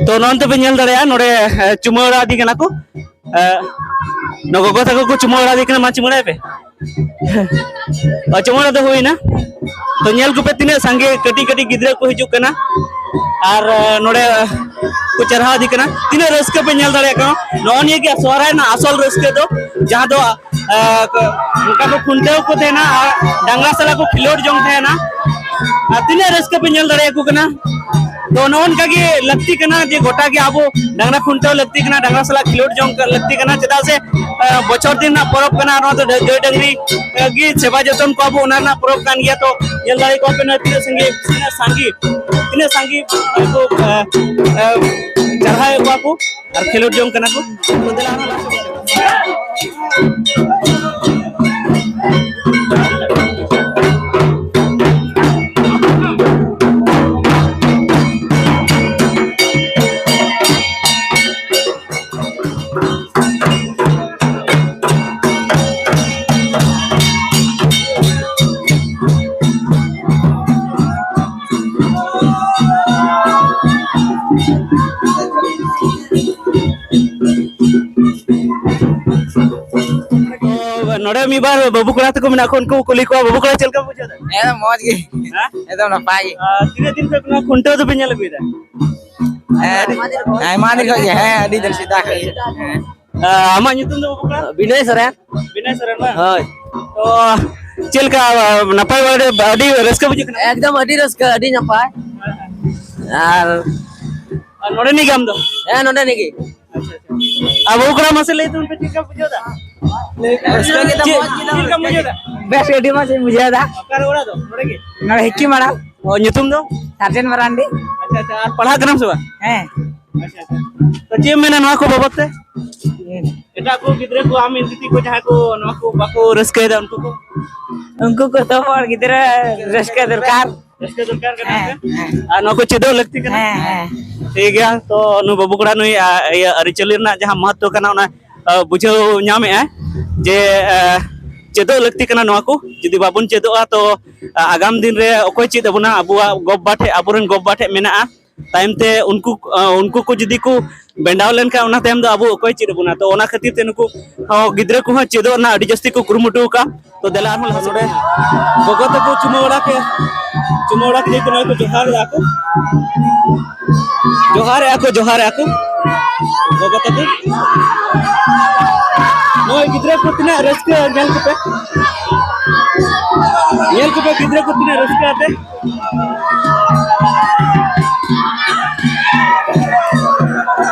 ᱛᱚ, ᱱᱚᱜᱼᱚᱭ ᱱᱤᱛᱚᱜ ᱯᱮ ᱧᱮᱞ ᱫᱟᱲᱮᱭᱟᱜᱼᱟ, ᱱᱚᱰᱮ, ᱮ, ᱪᱩᱢᱟᱹᱲᱟ ᱤᱫᱤ ᱠᱟᱱᱟ ᱠᱚ᱾ ᱮ, ᱱᱚᱣᱟ ᱜᱚᱜᱚ ᱛᱟᱠᱚ ᱠᱚ ᱪᱩᱢᱟᱹᱲᱟ ᱤᱫᱤ ᱠᱟᱱᱟ, ᱢᱟ ᱪᱩᱢᱟᱹᱲᱟᱭ ᱯᱮ᱾ ᱚ, ᱪᱩᱢᱟᱹᱲᱟ ᱫᱚ ᱦᱩᱭᱱᱟ᱾ ᱛᱚ, ᱧᱮᱞ ᱠᱚᱯᱮ, ᱛᱤᱱᱟᱹᱜ ᱥᱟᱸᱜᱮ ᱠᱟᱹᱴᱤᱡ ᱠᱟᱹᱴᱤᱡ ᱜᱤᱫᱽᱨᱟᱹ ᱠᱚ ᱦᱤᱡᱩᱜ ᱠᱟᱱᱟ ᱟᱨ, ᱮ, ᱱᱚᱰᱮ, ᱮ, ᱠᱚ ᱪᱟᱨᱦᱟᱣ ᱤᱫᱤ ᱠᱟᱱᱟ᱾ ᱛᱤᱱᱟᱹᱜ ᱨᱟᱹᱥᱠᱟᱹ ᱯᱮ ᱧᱮᱞ ᱫᱟᱲᱮᱭᱟᱜ ᱠᱟᱱᱟ᱾ ᱱᱚᱜᱼᱚ ᱱᱤᱭᱟᱹ ᱜᱮ ᱥᱚᱦᱨᱟᱭ ᱨᱮᱱᱟᱜ ᱟᱥᱚᱞ ᱨᱟᱹᱥᱠᱟᱹ ᱫᱚ, ᱡᱟᱦᱟᱸ ᱫᱚ ᱮ, ᱠᱚ, ᱚᱱᱠᱟ ᱠᱚ ᱠᱷᱩᱱᱴᱟᱹᱣ ᱠᱚ ᱛᱟᱦᱮᱱᱟ ᱟᱨ ᱰᱟᱝᱨᱟ ᱥᱟᱞᱟᱜ ᱠᱚ ᱠᱷᱮᱞᱳᱰ ᱡᱚᱝ ᱛᱟᱦᱮᱱᱟ᱾ ᱟᱨ ᱛᱤᱱᱟᱹᱜ ᱨᱟᱹᱥᱠᱟᱹ ᱯᱮ ᱧᱮᱞ ᱫᱟᱲᱮᱭᱟᱠᱚ ᱠᱟᱱᱟ᱾ ᱛᱚ, ᱱᱚᱜᱼᱚ ᱱᱚᱝᱠᱟ ᱜᱮ ᱞᱟᱹᱠᱛᱤ ᱠᱟᱱᱟ ᱡᱮ ᱜᱚᱴᱟ ᱜᱮ ᱟᱵᱚ ᱰᱟᱝᱨᱟ ᱠᱷᱩᱱᱴᱟᱹᱣ ᱞᱟᱹᱠᱛᱤ ᱠᱟᱱᱟ, ᱰᱟᱝᱨᱟ ᱥᱟᱞᱟᱜ ᱠᱷᱮᱞᱳᱰ ᱡᱚᱝ ᱞᱟᱹᱠᱛᱤ ᱠᱟᱱᱟ, ᱪᱮᱫᱟᱜ ᱥᱮ, ᱮ, ᱵᱚᱪᱷᱚᱨ ᱫᱤᱱ ᱨᱮᱱᱟᱜ ᱯᱚᱨᱚᱵᱽ ᱠᱟᱱᱟ᱾ ᱱᱚᱣᱟ ᱫᱚ ᱜᱟᱹᱭ ᱰᱟᱹᱝᱨᱤ, ᱮ, ᱜᱮ ᱥᱮᱵᱟ ᱡᱚᱛᱚᱱ ᱠᱚᱣᱟ ᱵᱚ, ᱚᱱᱟ ᱨᱮᱱᱟᱜ ᱯᱚᱨᱚᱵᱽ ᱠᱟᱱ ᱜᱮᱭᱟ᱾ ᱛᱚ, ᱧᱮᱞ ᱫᱟᱲᱮ ᱠᱚᱣᱟ ᱯᱮ ᱱᱚᱣᱟ ᱛᱤᱱᱟᱹᱜ ᱥᱟᱸᱜᱮ, ᱛᱤᱱᱟᱹᱜ ᱥᱟᱸᱜᱮ, ᱛᱤᱱᱟᱹᱜ ᱥᱟᱸᱜᱮ ᱠᱚ, ᱮ, ᱮ, ᱪᱟᱨᱦᱟᱣᱮᱫ ᱠᱚᱣᱟ ᱠᱚ᱾ ᱟᱨ ᱠᱷᱮᱞᱳᱰ ᱡᱚᱝ ᱠᱟᱱᱟ ᱠᱚ᱾ ᱛᱚ, ᱫᱮᱞᱟ ᱟᱨᱦᱚᱸ ᱞᱟᱦᱟ ᱥᱮᱫ ᱵᱚᱱ ᱪᱟᱞᱟᱜᱼᱟ᱾ ᱛᱚ, ᱱᱚᱰᱮ ᱢᱤᱫ ᱵᱟᱨ ᱵᱟᱹᱵᱩ ᱠᱚᱲᱟ ᱛᱟᱠᱚ ᱢᱮᱱᱟᱜ ᱠᱚᱣᱟ, ᱩᱱᱠᱩ ᱠᱩᱞᱤ ᱠᱚᱣᱟ᱾ ᱵᱟᱹᱵᱩ ᱠᱚᱲᱟ, ᱪᱮᱫ ᱞᱮᱠᱟ ᱵᱩᱡᱷᱟᱹᱣ ᱫᱟ? ᱦᱮᱸ, ᱢᱚᱡᱽ ᱜᱮ᱾ ᱦᱮᱸ? ᱮᱠᱫᱚᱢ ᱱᱟᱯᱟᱭ ᱜᱮ᱾ ᱟᱨ ᱛᱤᱱᱟᱹᱜ ᱫᱤᱱ ᱠᱷᱚᱱ ᱱᱚᱣᱟ ᱠᱷᱩᱱᱴᱟᱹᱣ ᱫᱚᱯᱮ ᱧᱮᱞ ᱟᱹᱜᱩᱭᱮᱫᱟ? ᱦᱮᱸ, ᱟᱭᱢᱟ ᱫᱤᱱ ᱠᱷᱚᱱ ᱜᱮ᱾ ᱦᱮᱸ, ᱟᱹᱰᱤ ᱫᱤᱱ ᱥᱮᱫᱟᱭ ᱠᱷᱚᱱ ᱜᱮ᱾ ᱦᱮᱸ᱾ ᱟᱨ ᱟᱢᱟᱜ ᱧᱩᱛᱩᱢ ᱫᱚ, ᱵᱟᱹᱵᱩ ᱠᱚᱲᱟ? ᱵᱤᱱᱚᱭ ᱥᱚᱨᱮᱱ᱾ ᱵᱤᱱᱚᱭ ᱥᱚᱨᱮᱱ ᱵᱟᱝ? ᱦᱳᱭ᱾ ᱛᱚ, ᱪᱮᱫ ᱞᱮᱠᱟ, ᱱᱟᱯᱟᱭ ᱵᱟᱲᱟ, ᱟᱹᱰᱤ ᱨᱟᱹᱥᱠᱟᱹ ᱵᱩᱡᱷᱟᱹᱜ ᱠᱟᱱᱟ? ᱮᱠᱫᱚᱢ ᱟᱹᱰᱤ ᱨᱟᱹᱥᱠᱟᱹ, ᱟᱹᱰᱤ ᱱᱟᱯᱟᱭ᱾ ᱟᱨ ᱟᱨ ᱱᱚᱰᱮ ᱨᱤᱱᱤᱡ ᱜᱮ ᱟᱢ ᱫᱚ? ᱦᱮᱸ, ᱱᱚᱰᱮ ᱨᱤᱱᱤᱡ ᱜᱮ᱾ ᱟᱪᱪᱷᱟ, ᱟᱪᱪᱷᱟ᱾ ᱟᱨ ᱵᱟᱹᱵᱩ ᱠᱚᱲᱟ, ᱢᱟᱥᱮ ᱞᱟᱹᱭ ᱛᱟᱵᱚᱱ ᱯᱮ, ᱪᱮᱫ ᱞᱮᱠᱟ ᱵᱩᱡᱷᱟᱹᱣ ᱫᱟ? ᱨᱟᱹᱥᱠᱟᱹ ᱜᱮ ᱪᱮᱫ, ᱛᱟᱵᱚᱱ᱾ ᱪᱮᱫ ᱞᱮᱠᱟᱢ ᱵᱩᱡᱷᱟᱹᱣ ᱫᱟ? ᱵᱮᱥ, ᱟᱹᱰᱤ ᱢᱚᱡᱽ ᱤᱧ ᱵᱩᱡᱷᱟᱹᱣ ᱫᱟ᱾ ᱚᱠᱟᱨᱮ ᱚᱲᱟᱜ ᱫᱚ? ᱱᱚᱰᱮ ᱜᱮ? ᱱᱚᱰᱮ ᱦᱤᱠᱤ ᱢᱟᱲᱟᱝ᱾ ᱚ, ᱧᱩᱛᱩᱢ ᱫᱚ? ᱥᱟᱨᱡᱮᱱ ᱢᱟᱨᱟᱱᱰᱤ᱾ ᱟᱪᱪᱷᱟ, ᱟᱪᱪᱷᱟ᱾ ᱟᱨ ᱯᱟᱲᱦᱟᱜ ᱠᱟᱱᱟᱢ ᱥᱮ ᱵᱟᱝ? ᱦᱮᱸ᱾ ᱟᱪᱪᱷᱟ, ᱟᱪᱪᱷᱟ᱾ ᱛᱚ, ᱪᱮᱫ ᱮᱢ ᱢᱮᱱᱟ ᱱᱚᱣᱟ ᱠᱚ ᱵᱟᱵᱚᱛ ᱛᱮ? ᱦᱮᱸ᱾ ᱮᱴᱟᱜ ᱠᱚ ᱜᱤᱫᱽᱨᱟᱹ ᱠᱚ, ᱟᱢ ᱤᱧ ᱫᱤᱫᱤ ᱠᱚ, ᱡᱟᱦᱟᱸᱭ ᱠᱚ ᱱᱚᱣᱟ ᱠᱚ ᱵᱟᱠᱚ ᱨᱟᱹᱥᱠᱟᱹᱭᱮᱫᱟ, ᱩᱱᱠᱩ ᱠᱚ? ᱩᱱᱠᱩ ᱠᱚ ᱛᱚ ᱦᱚᱲ ᱜᱤᱫᱽᱨᱟᱹ ᱨᱟᱹᱥᱠᱟᱹ ᱫᱚᱨᱠᱟᱨ᱾ ᱨᱟᱹᱥᱠᱟᱹ ᱫᱚᱨᱠᱟᱨ ᱠᱟᱱᱟ ᱥᱮ? ᱦᱮᱸ᱾ ᱟᱨ ᱱᱚᱣᱟ ᱠᱚ ᱪᱮᱫᱚᱜ ᱞᱟᱹᱠᱛᱤ ᱠᱟᱱᱟ᱾ ᱦᱮᱸ, ᱦᱮᱸ᱾ ᱴᱷᱤᱠ ᱜᱮᱭᱟ, ᱛᱚ ᱱᱩᱭ ᱵᱟᱹᱵᱩ ᱠᱚᱲᱟ ᱱᱩᱭ, ᱟ, ᱤᱭᱟᱹ ᱟᱹᱨᱤᱪᱟᱹᱞᱤ ᱨᱮᱱᱟᱜ ᱡᱟᱦᱟᱸ ᱢᱚᱦᱚᱛᱛᱚ ᱠᱟᱱᱟ, ᱚᱱᱟ, ᱟ, ᱵᱩᱡᱷᱟᱹᱣ ᱧᱟᱢᱮᱜᱼᱟᱭ ᱡᱮ, ᱟ, ᱪᱮᱫᱚᱜ ᱞᱟᱹᱠᱛᱤ ᱠᱟᱱᱟ ᱱᱚᱣᱟ ᱠᱚ᱾ ᱡᱩᱫᱤ ᱵᱟᱵᱚᱱ ᱪᱮᱫᱚᱜᱼᱟ, ᱛᱚ, ᱟ, ᱟᱜᱟᱢ ᱫᱤᱱ ᱨᱮ ᱚᱠᱚᱭ ᱪᱮᱫ ᱟᱵᱚᱱᱟ? ᱟᱵᱚᱣᱟᱜ ᱜᱚ ᱵᱟᱵᱟ ᱴᱷᱮᱡ, ᱟᱵᱚᱨᱮᱱ ᱜᱚ ᱵᱟᱵᱟ ᱴᱷᱮᱡ ᱢᱮᱱᱟᱜᱼᱟ᱾ ᱛᱟᱭᱚᱢ ᱛᱮ ᱩᱱᱠᱩ, ᱟ, ᱩᱱᱠᱩ ᱠᱚ ᱡᱩᱫᱤ ᱠᱚ ᱵᱮᱸᱰᱟᱣ ᱞᱮᱱᱠᱷᱟᱱ, ᱚᱱᱟ ᱛᱟᱭᱚᱢ ᱫᱚ ᱟᱵᱚ ᱚᱠᱚᱭ ᱪᱮᱫ ᱟᱵᱚᱱᱟ? ᱛᱚ, ᱚᱱᱟ ᱠᱷᱟᱹᱛᱤᱨ ᱛᱮ ᱱᱩᱠᱩ ᱦᱚᱸ ᱜᱤᱫᱽᱨᱟᱹ ᱠᱚᱦᱚᱸ ᱪᱮᱫᱚᱜ ᱨᱮᱱᱟᱜ ᱟᱹᱰᱤ ᱡᱟᱹᱥᱛᱤ ᱠᱚ ᱠᱩᱨᱩᱢᱩᱴᱩ ᱟᱠᱟᱫ᱾ ᱛᱚ, ᱫᱮᱞᱟ ᱟᱨᱦᱚᱸ ᱞᱟᱦᱟ ᱥᱮᱫ᱾ ᱱᱚᱰᱮ ᱜᱚᱜᱚ ᱛᱟᱠᱚ ᱪᱩᱢᱟᱹᱲᱟ ᱠᱮ, ᱪᱩᱢᱟᱹᱲᱟ ᱠᱮᱫᱮ ᱠᱚ, ᱱᱚᱜᱼᱚᱭ ᱠᱚ ᱡᱚᱦᱟᱨ ᱮᱫᱟ ᱠᱚ, ᱡᱚᱦᱟᱨ ᱮᱫᱟ ᱠᱚ, ᱡᱚᱦᱟᱨ ᱮᱫᱟ ᱠᱚ ᱜᱚᱜᱚ ᱛᱟᱠᱚ᱾ ᱱᱚᱜᱼᱚᱭ ᱜᱤᱫᱽᱨᱟᱹ ᱠᱚ ᱛᱤᱱᱟᱹᱜ ᱨᱟᱹᱥᱠᱟᱹ, ᱧᱮᱞ ᱠᱚᱯᱮ, ᱧᱮᱞ ᱠᱚᱯᱮ ᱜᱤᱫᱽᱨᱟᱹ ᱠᱚ ᱛᱤᱱᱟᱹᱜ ᱨᱟᱹᱥᱠᱟᱹ ᱟᱛᱮ᱾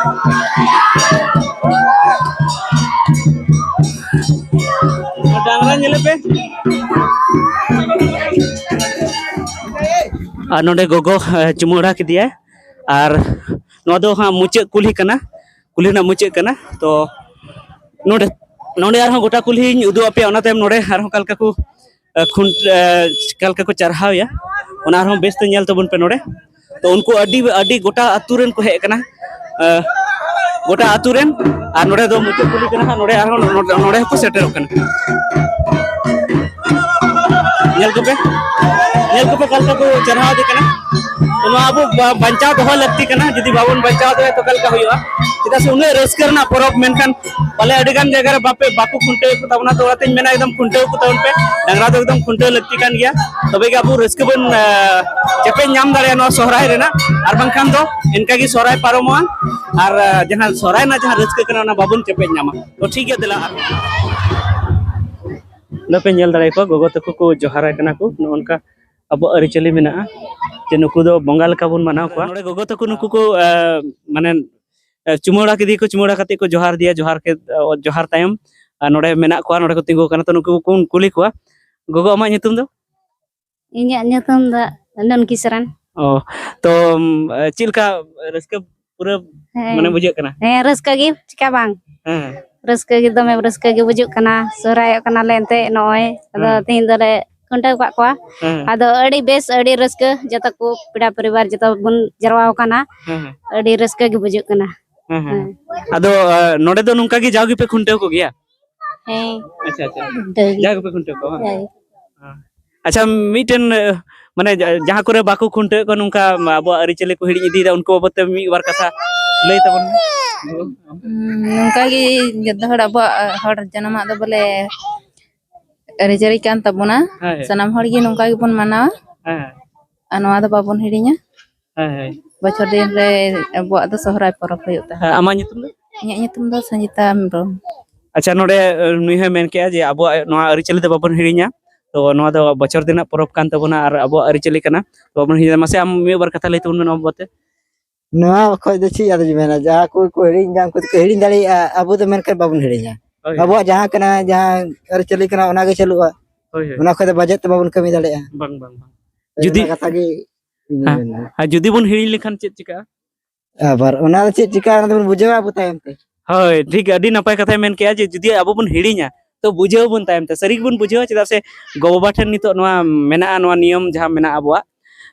ᱰᱟᱝᱨᱟ ᱧᱮᱞᱮ ᱯᱮ᱾ ᱟᱨ ᱱᱚᱰᱮ ᱜᱚᱜᱚ, ᱮ, ᱪᱩᱢᱟᱹᱲᱟ ᱠᱮᱫᱮᱭᱟᱭ᱾ ᱟᱨ ᱱᱚᱣᱟ ᱫᱚ ᱦᱟᱸᱜ ᱢᱩᱪᱟᱹᱫ ᱠᱩᱞᱦᱤ ᱠᱟᱱᱟ, ᱠᱩᱞᱦᱤ ᱨᱮᱱᱟᱜ ᱢᱩᱪᱟᱹᱫ ᱠᱟᱱᱟ᱾ ᱛᱚ ᱱᱚᱰᱮ, ᱱᱚᱰᱮ ᱟᱨᱦᱚᱸ ᱜᱚᱴᱟ ᱠᱩᱞᱦᱤᱧ ᱩᱫᱩᱜ ᱟᱯᱮᱭᱟ, ᱚᱱᱟ ᱛᱟᱭᱚᱢ ᱱᱚᱰᱮ ᱟᱨᱦᱚᱸ ᱚᱠᱟ ᱞᱮᱠᱟ ᱠᱚ, ᱮ, ᱠᱷᱩᱱ-, ᱮ, ᱚᱠᱟ ᱞᱮᱠᱟ ᱠᱚ ᱪᱟᱨᱦᱟᱣᱮᱭᱟ, ᱚᱱᱟ ᱟᱨᱦᱚᱸ ᱵᱮᱥᱛᱮ ᱧᱮᱞ ᱛᱟᱵᱚᱱ ᱯᱮ ᱱᱚᱰᱮ᱾ ᱛᱚ ᱩᱱᱠᱩ ᱟᱹᱰᱤ, ᱟᱹᱰᱤ ᱜᱚᱴᱟ ᱟᱹᱛᱩ ᱨᱮᱱ ᱠᱚ ᱦᱮᱡ ᱟᱠᱟᱱᱟ᱾ ᱮ, ᱜᱚᱴᱟ ᱟᱹᱛᱩ ᱨᱮᱱ, ᱟᱨ ᱱᱚᱰᱮ ᱫᱚ ᱢᱩᱪᱟᱹᱫ ᱠᱩᱞᱦᱤ ᱠᱟᱱᱟ ᱦᱟᱸᱜ, ᱱᱚᱰᱮ ᱟᱨᱦᱚᱸ ᱱᱚᱰᱮ, ᱱᱚᱰᱮ ᱦᱚᱸᱠᱚ ᱥᱮᱴᱮᱨᱚᱜ ᱠᱟᱱᱟ᱾ ᱧᱮᱞ ᱠᱚᱯᱮ, ᱧᱮᱞ ᱠᱚᱯᱮ ᱚᱠᱟ ᱞᱮᱠᱟ ᱠᱚ ᱪᱟᱨᱦᱟᱣ ᱤᱫᱤ ᱠᱟᱱᱟ᱾ ᱱᱚᱣᱟ ᱟᱵᱚ ᱵᱟ-, ᱵᱟᱧᱪᱟᱣ ᱫᱚᱦᱚ ᱞᱟᱹᱠᱛᱤ ᱠᱟᱱᱟ, ᱡᱩᱫᱤ ᱵᱟᱵᱚᱱ ᱵᱟᱧᱪᱟᱣ ᱫᱚᱦᱚᱭᱟ ᱛᱚ ᱚᱠᱟ ᱞᱮᱠᱟ ᱦᱩᱭᱩᱜᱼᱟ? ᱪᱮᱫᱟᱜ ᱥᱮ ᱩᱱᱟᱹᱜ ᱨᱟᱹᱥᱠᱟᱹ ᱨᱮᱱᱟᱜ ᱯᱚᱨᱚᱵᱽ, ᱢᱮᱱᱠᱷᱟᱱ ᱯᱟᱞᱮ ᱟᱹᱰᱤ ᱜᱟᱱ ᱡᱟᱭᱜᱟ ᱨᱮ ᱵᱟᱯᱮ, ᱵᱟᱠᱚ ᱠᱷᱩᱱᱴᱟᱹᱣ ᱠᱚ ᱛᱟᱵᱚᱱᱟ, ᱛᱚ ᱚᱱᱟᱛᱤᱧ ᱢᱮᱱᱟ ᱮᱠᱫᱚᱢ ᱠᱷᱩᱱᱴᱟᱹᱣ ᱠᱚ ᱛᱟᱵᱚᱱ ᱯᱮ᱾ ᱰᱟᱝᱨᱟ ᱫᱚ ᱮᱠᱫᱚᱢ ᱠᱷᱩᱱᱴᱟᱹᱣ ᱞᱟᱹᱠᱛᱤ ᱠᱟᱱ ᱜᱮᱭᱟ, ᱛᱚᱵᱮ ᱜᱮ ᱟᱵᱚ ᱨᱟᱹᱥᱠᱟᱹ ᱵᱚᱱ, ᱮ, ᱪᱮᱯᱮᱡ ᱧᱟᱢ ᱫᱟᱲᱮᱭᱟᱜᱼᱟ ᱱᱚᱣᱟ ᱥᱚᱦᱨᱟᱭ ᱨᱮᱱᱟᱜ, ᱟᱨ ᱵᱟᱝᱠᱷᱟᱱ ᱫᱚ ᱤᱱᱠᱟ ᱜᱮ ᱥᱚᱦᱨᱟᱭ ᱯᱟᱨᱚᱢᱚᱜᱼᱟ᱾ ᱟᱨ, ᱮ, ᱡᱟᱦᱟᱸ ᱥᱚᱦᱨᱟᱭ ᱨᱮᱱᱟᱜ ᱡᱟᱦᱟᱸ ᱨᱟᱹᱥᱠᱟᱹ ᱠᱟᱱᱟ ᱚᱱᱟ ᱵᱟᱵᱚᱱ ᱪᱮᱯᱮᱡ ᱧᱟᱢᱟ᱾ ᱛᱚ ᱴᱷᱤᱠ ᱜᱮᱭᱟ, ᱫᱮᱞᱟ ᱟᱨ ᱱᱚᱰᱮ ᱯᱮ ᱧᱮᱞ ᱫᱟᱲᱮᱭᱟᱠᱚᱣᱟ, ᱜᱚᱜᱚ ᱛᱟᱠᱚ ᱠᱚ ᱡᱚᱦᱟᱨᱟᱭ ᱠᱟᱱᱟ ᱠᱚ᱾ ᱱᱚᱜᱼᱚ ᱱᱚᱝᱠᱟ ᱟᱵᱚᱣᱟᱜ ᱟᱹᱨᱤᱪᱟᱹᱞᱤ ᱢᱮᱱᱟᱜᱼᱟ, ᱡᱮ ᱱᱩᱠᱩ ᱫᱚ ᱵᱚᱸᱜᱟ ᱞᱮᱠᱟ ᱵᱚᱱ ᱢᱟᱱᱟᱣ ᱠᱚᱣᱟ᱾ ᱱᱚᱰᱮ ᱜᱚᱜᱚ ᱛᱟᱠᱚ ᱱᱩᱠᱩ ᱠᱚ, ᱮ, ᱢᱟᱱᱮ, ᱮ, ᱪᱩᱢᱟᱹᱲᱟ ᱠᱮᱫᱮᱭᱟᱠᱚ, ᱪᱩᱢᱟᱹᱲᱟ ᱠᱟᱛᱮ ᱠᱚ ᱡᱚᱦᱟᱨ ᱫᱤᱭᱟ, ᱡᱚᱦᱟᱨ ᱠᱮᱫ, ᱮ, ᱡᱚᱦᱟᱨ ᱛᱟᱭᱚᱢ, ᱟᱨ ᱱᱚᱰᱮ ᱢᱮᱱᱟᱜ ᱠᱚᱣᱟ, ᱱᱚᱰᱮ ᱠᱚ ᱛᱤᱸᱜᱩ ᱟᱠᱟᱱᱟ, ᱛᱚ ᱱᱩᱠᱩ ᱠᱚ ᱠᱩᱞᱤ ᱠᱚᱣᱟ᱾ ᱜᱚᱜᱚ, ᱟᱢᱟᱜ ᱧᱩᱛᱩᱢ ᱫᱚ? ᱤᱧᱟᱹᱜ ᱧᱩᱛᱩᱢ ᱫᱚ ᱱᱚᱱᱠᱤ ᱥᱚᱨᱮᱱ᱾ ᱚ, ᱛᱚ, ᱮ, ᱪᱮᱫ ᱞᱮᱠᱟ ᱨᱟᱹᱥᱠᱟᱹ ᱯᱩᱨᱟᱹ ᱦᱮᱸ᱾ ᱢᱟᱱᱮ ᱵᱩᱡᱷᱟᱹᱜ ᱠᱟᱱᱟ? ᱦᱮᱸ, ᱨᱟᱹᱥᱠᱟᱹ ᱜᱮ, ᱪᱮᱠᱟ ᱵᱟᱝ? ᱦᱮᱸ᱾ ᱨᱟᱹᱥᱠᱟᱹ ᱜᱮ, ᱫᱚᱢᱮ ᱨᱟᱹᱥᱠᱟᱹ ᱜᱮ ᱵᱩᱡᱩᱜ ᱠᱟᱱᱟ᱾ ᱥᱚᱦᱨᱟᱭᱚᱜ ᱠᱟᱱᱟᱞᱮ ᱮᱱᱛᱮ ᱱᱚᱜᱼᱚᱭ᱾ ᱟᱫᱚ ᱦᱮᱸ᱾ ᱛᱮᱦᱮᱧ ᱫᱚᱞᱮ ᱠᱷᱩᱱᱴᱟᱹᱣ ᱠᱟᱜ ᱠᱚᱣᱟ᱾ ᱦᱮᱸ᱾ ᱟᱫᱚ ᱟᱹᱰᱤ ᱵᱮᱥ, ᱟᱹᱰᱤ ᱨᱟᱹᱥᱠᱟᱹ, ᱡᱚᱛᱚ ᱠᱚ ᱯᱮᱲᱟ ᱯᱚᱨᱤᱵᱟᱨ ᱡᱚᱛᱚ ᱵᱚᱱ ᱡᱟᱨᱣᱟ ᱟᱠᱟᱱᱟ᱾ ᱦᱮᱸ, ᱦᱮᱸ᱾ ᱟᱹᱰᱤ ᱨᱟᱹᱥᱠᱟᱹ ᱜᱮ ᱵᱩᱡᱩᱜ ᱠᱟᱱᱟ᱾ ᱦᱮᱸ, ᱦᱮᱸ᱾ ᱦᱮᱸ᱾ ᱟᱫᱚ, ᱟ, ᱱᱚᱰᱮ ᱫᱚ ᱱᱚᱝᱠᱟ ᱜᱮ ᱡᱟᱣ ᱜᱮᱯᱮ ᱠᱷᱩᱱᱴᱟᱹᱣ ᱠᱚᱜᱮᱭᱟ? ᱦᱮᱸ᱾ ᱟᱪᱪᱷᱟ, ᱟᱪᱪᱷᱟ᱾ ᱠᱷᱩᱱᱴᱟᱹᱣ ᱜᱮ᱾ ᱡᱟᱣ ᱜᱮᱯᱮ ᱠᱷᱩᱱᱴᱟᱹᱣ ᱠᱚᱣᱟ, ᱵᱟᱝ? ᱡᱟᱣ ᱜᱮ᱾ ᱟᱪᱪᱷᱟ, ᱢᱤᱫᱴᱮᱱ, ᱮ, ᱢᱟᱱᱮ, ᱡᱟ-, ᱡᱟᱦᱟᱸ ᱠᱚᱨᱮ ᱵᱟᱠᱚ ᱠᱷᱩᱱᱴᱟᱹᱣᱮᱫ ᱠᱚᱣᱟ, ᱱᱚᱝᱠᱟ ᱟᱵᱚᱣᱟᱜ ᱟᱹᱨᱤᱪᱟᱹᱞᱤ ᱠᱚ ᱦᱤᱲᱤᱧ ᱤᱫᱤᱭᱮᱫᱟ, ᱩᱱᱠᱩ ᱵᱟᱵᱚᱫ ᱛᱮ ᱢᱤᱫ ᱵᱟᱨ ᱠᱟᱛᱷᱟ ᱞᱟᱹᱭ ᱛᱟᱵᱚᱱ ᱢᱮ᱾ ᱦᱩᱸ, ᱱᱚᱝᱠᱟ ᱜᱮ ᱡᱚᱛᱚ ᱦᱚᱲ ᱟᱵᱚᱣᱟᱜ ᱦᱚᱲ ᱡᱟᱱᱟᱢᱟᱜ ᱫᱚ ᱵᱚᱞᱮ ᱟᱹᱨᱤᱪᱟᱹᱞᱤ ᱠᱟᱱ ᱛᱟᱵᱚᱱᱟ᱾ ᱦᱮᱸ, ᱦᱮᱸ᱾ ᱥᱟᱱᱟᱢ ᱦᱚᱲ ᱜᱮ ᱱᱚᱝᱠᱟ ᱜᱮᱵᱚᱱ ᱢᱟᱱᱟᱣᱟ᱾ ᱦᱮᱸ, ᱦᱮᱸ᱾ ᱟᱨ ᱱᱚᱣᱟ ᱫᱚ ᱵᱟᱵᱚᱱ ᱦᱤᱲᱤᱧᱟ᱾ ᱦᱮᱸ, ᱦᱮᱸ᱾ ᱵᱚᱪᱷᱚᱨ ᱫᱤᱱ ᱨᱮ ᱟᱵᱚᱣᱟᱜ ᱫᱚ ᱥᱚᱦᱨᱟᱭ ᱯᱚᱨᱚᱵᱽ ᱦᱩᱭᱩᱜ ᱛᱟᱦᱮᱸᱫ᱾ ᱦᱮᱸ, ᱟᱢᱟᱜ ᱧᱩᱛᱩᱢ ᱫᱚ? ᱤᱧᱟᱹᱜ ᱧᱩᱛᱩᱢ ᱫᱚ ᱥᱚᱧᱡᱤᱛᱟ ᱦᱮᱢᱵᱨᱚᱢ᱾ ᱟᱪᱪᱷᱟ, ᱱᱚᱰᱮ, ᱮ, ᱱᱩᱭ ᱦᱚᱸᱭ ᱢᱮᱱ ᱠᱮᱜᱼᱟ ᱡᱮ ᱟᱵᱚᱣᱟᱜ ᱱᱚᱣᱟ ᱟᱹᱨᱤᱪᱟᱹᱞᱤ ᱫᱚ ᱵᱟᱵᱚᱱ ᱦᱤᱲᱤᱧᱟ᱾ ᱛᱚ, ᱱᱚᱣᱟ ᱫᱚ ᱵᱚᱪᱷᱚᱨ ᱫᱤᱱᱟᱜ ᱯᱚᱨᱚᱵᱽ ᱠᱟᱱ ᱛᱟᱵᱚᱱᱟ ᱟᱨ ᱟᱵᱚᱣᱟᱜ ᱟᱹᱨᱤᱪᱟᱹᱞᱤ ᱠᱟᱱᱟ, ᱵᱟᱵᱚᱱ ᱦᱤᱲᱤᱧᱟ᱾ ᱢᱟᱥᱮ ᱟᱢ ᱢᱤᱫ ᱵᱟᱨ ᱠᱟᱛᱷᱟ ᱞᱟᱹᱭ ᱛᱟᱵᱚᱱ ᱢᱮ ᱱᱚᱣᱟ ᱵᱟᱵᱚᱫ ᱛᱮ᱾ ᱱᱚᱣᱟ ᱠᱷᱚᱡ ᱫᱚ ᱪᱮᱫ ᱟᱫᱚᱧ ᱢᱮᱱᱟ, ᱡᱟᱦᱟᱸ ᱠᱚ ᱠᱚ ᱦᱤᱲᱤᱧ ᱮᱫᱟ, ᱩᱱᱠᱩ ᱫᱚᱠᱚ ᱦᱤᱲᱤᱧ ᱫᱟᱲᱮᱭᱟᱜᱼᱟ, ᱟᱵᱚ ᱫᱚ ᱢᱮᱱᱠᱷᱟᱱ ᱵᱟᱵᱚᱱ ᱦᱤᱲᱤᱧᱟ᱾ ᱦᱳᱭ, ᱦᱳᱭ᱾ ᱟᱵᱚᱣᱟᱜ ᱡᱟᱦᱟᱸ ᱠᱟᱱᱟ, ᱡᱟᱦᱟᱸ ᱟᱹᱨᱤᱪᱟᱹᱞᱤ ᱠᱟᱱᱟ, ᱚᱱᱟ ᱜᱮ ᱪᱟᱹᱞᱩᱜᱼᱟ᱾ ᱦᱳᱭ, ᱦᱳᱭ᱾ ᱚᱱᱟ ᱠᱷᱚᱡ ᱫᱚ ᱵᱟᱡᱮᱴ ᱛᱮ ᱵᱟᱵᱚᱱ ᱠᱟᱹᱢᱤ ᱫᱟᱲᱮᱭᱟᱜᱼᱟ᱾ ᱵᱟᱝ, ᱵᱟᱝ, ᱵᱟᱝ᱾ ᱦᱳᱭ, ᱡᱩᱫᱤ ᱚᱱᱟ ᱠᱟᱛᱷᱟ ᱜᱮ ᱤᱧ ᱦᱮᱸ, ᱢᱮᱱᱫᱟ᱾ ᱟᱨ ᱡᱩᱫᱤ ᱵᱚᱱ ᱦᱤᱲᱤᱧ ᱞᱮᱠᱷᱟᱱ ᱪᱮᱫ ᱪᱤᱠᱟᱹᱜᱼᱟ? ᱟᱵᱟᱨ ᱚᱱᱟ ᱫᱚ ᱪᱮᱫ ᱪᱤᱠᱟᱹᱜᱼᱟ, ᱚᱱᱟ ᱫᱚᱵᱚᱱ ᱵᱩᱡᱷᱟᱹᱣᱟ ᱟᱵᱚ ᱛᱟᱭᱚᱢ ᱛᱮ᱾ ᱦᱳᱭ, ᱴᱷᱤᱠ, ᱟᱹᱰᱤ ᱱᱟᱯᱟᱭ ᱠᱟᱛᱷᱟᱭ ᱢᱮᱱ ᱠᱮᱜᱼᱟ ᱡᱮ ᱡᱩᱫᱤ ᱟᱵᱚ ᱵᱚᱱ ᱦᱤᱲᱤᱧᱟ, ᱛᱚ ᱵᱩᱡᱷᱟᱹᱣ ᱵᱚᱱ ᱛᱟᱭᱚᱢ ᱛᱮ, ᱥᱟᱹᱨᱤ ᱜᱮᱵᱚᱱ ᱵᱩᱡᱷᱟᱹᱣᱟ, ᱪᱮᱫᱟᱜ ᱥᱮ ᱜᱚ-ᱵᱟᱵᱟ ᱴᱷᱮᱱ ᱱᱤᱛᱚᱜ ᱱᱚᱣᱟ ᱢᱮᱱᱟᱜᱼᱟ, ᱱᱚᱣᱟ ᱱᱤᱭᱚᱢ ᱡᱟᱦᱟᱸ ᱢᱮᱱᱟᱜᱼᱟ ᱟᱵᱚᱣᱟᱜ,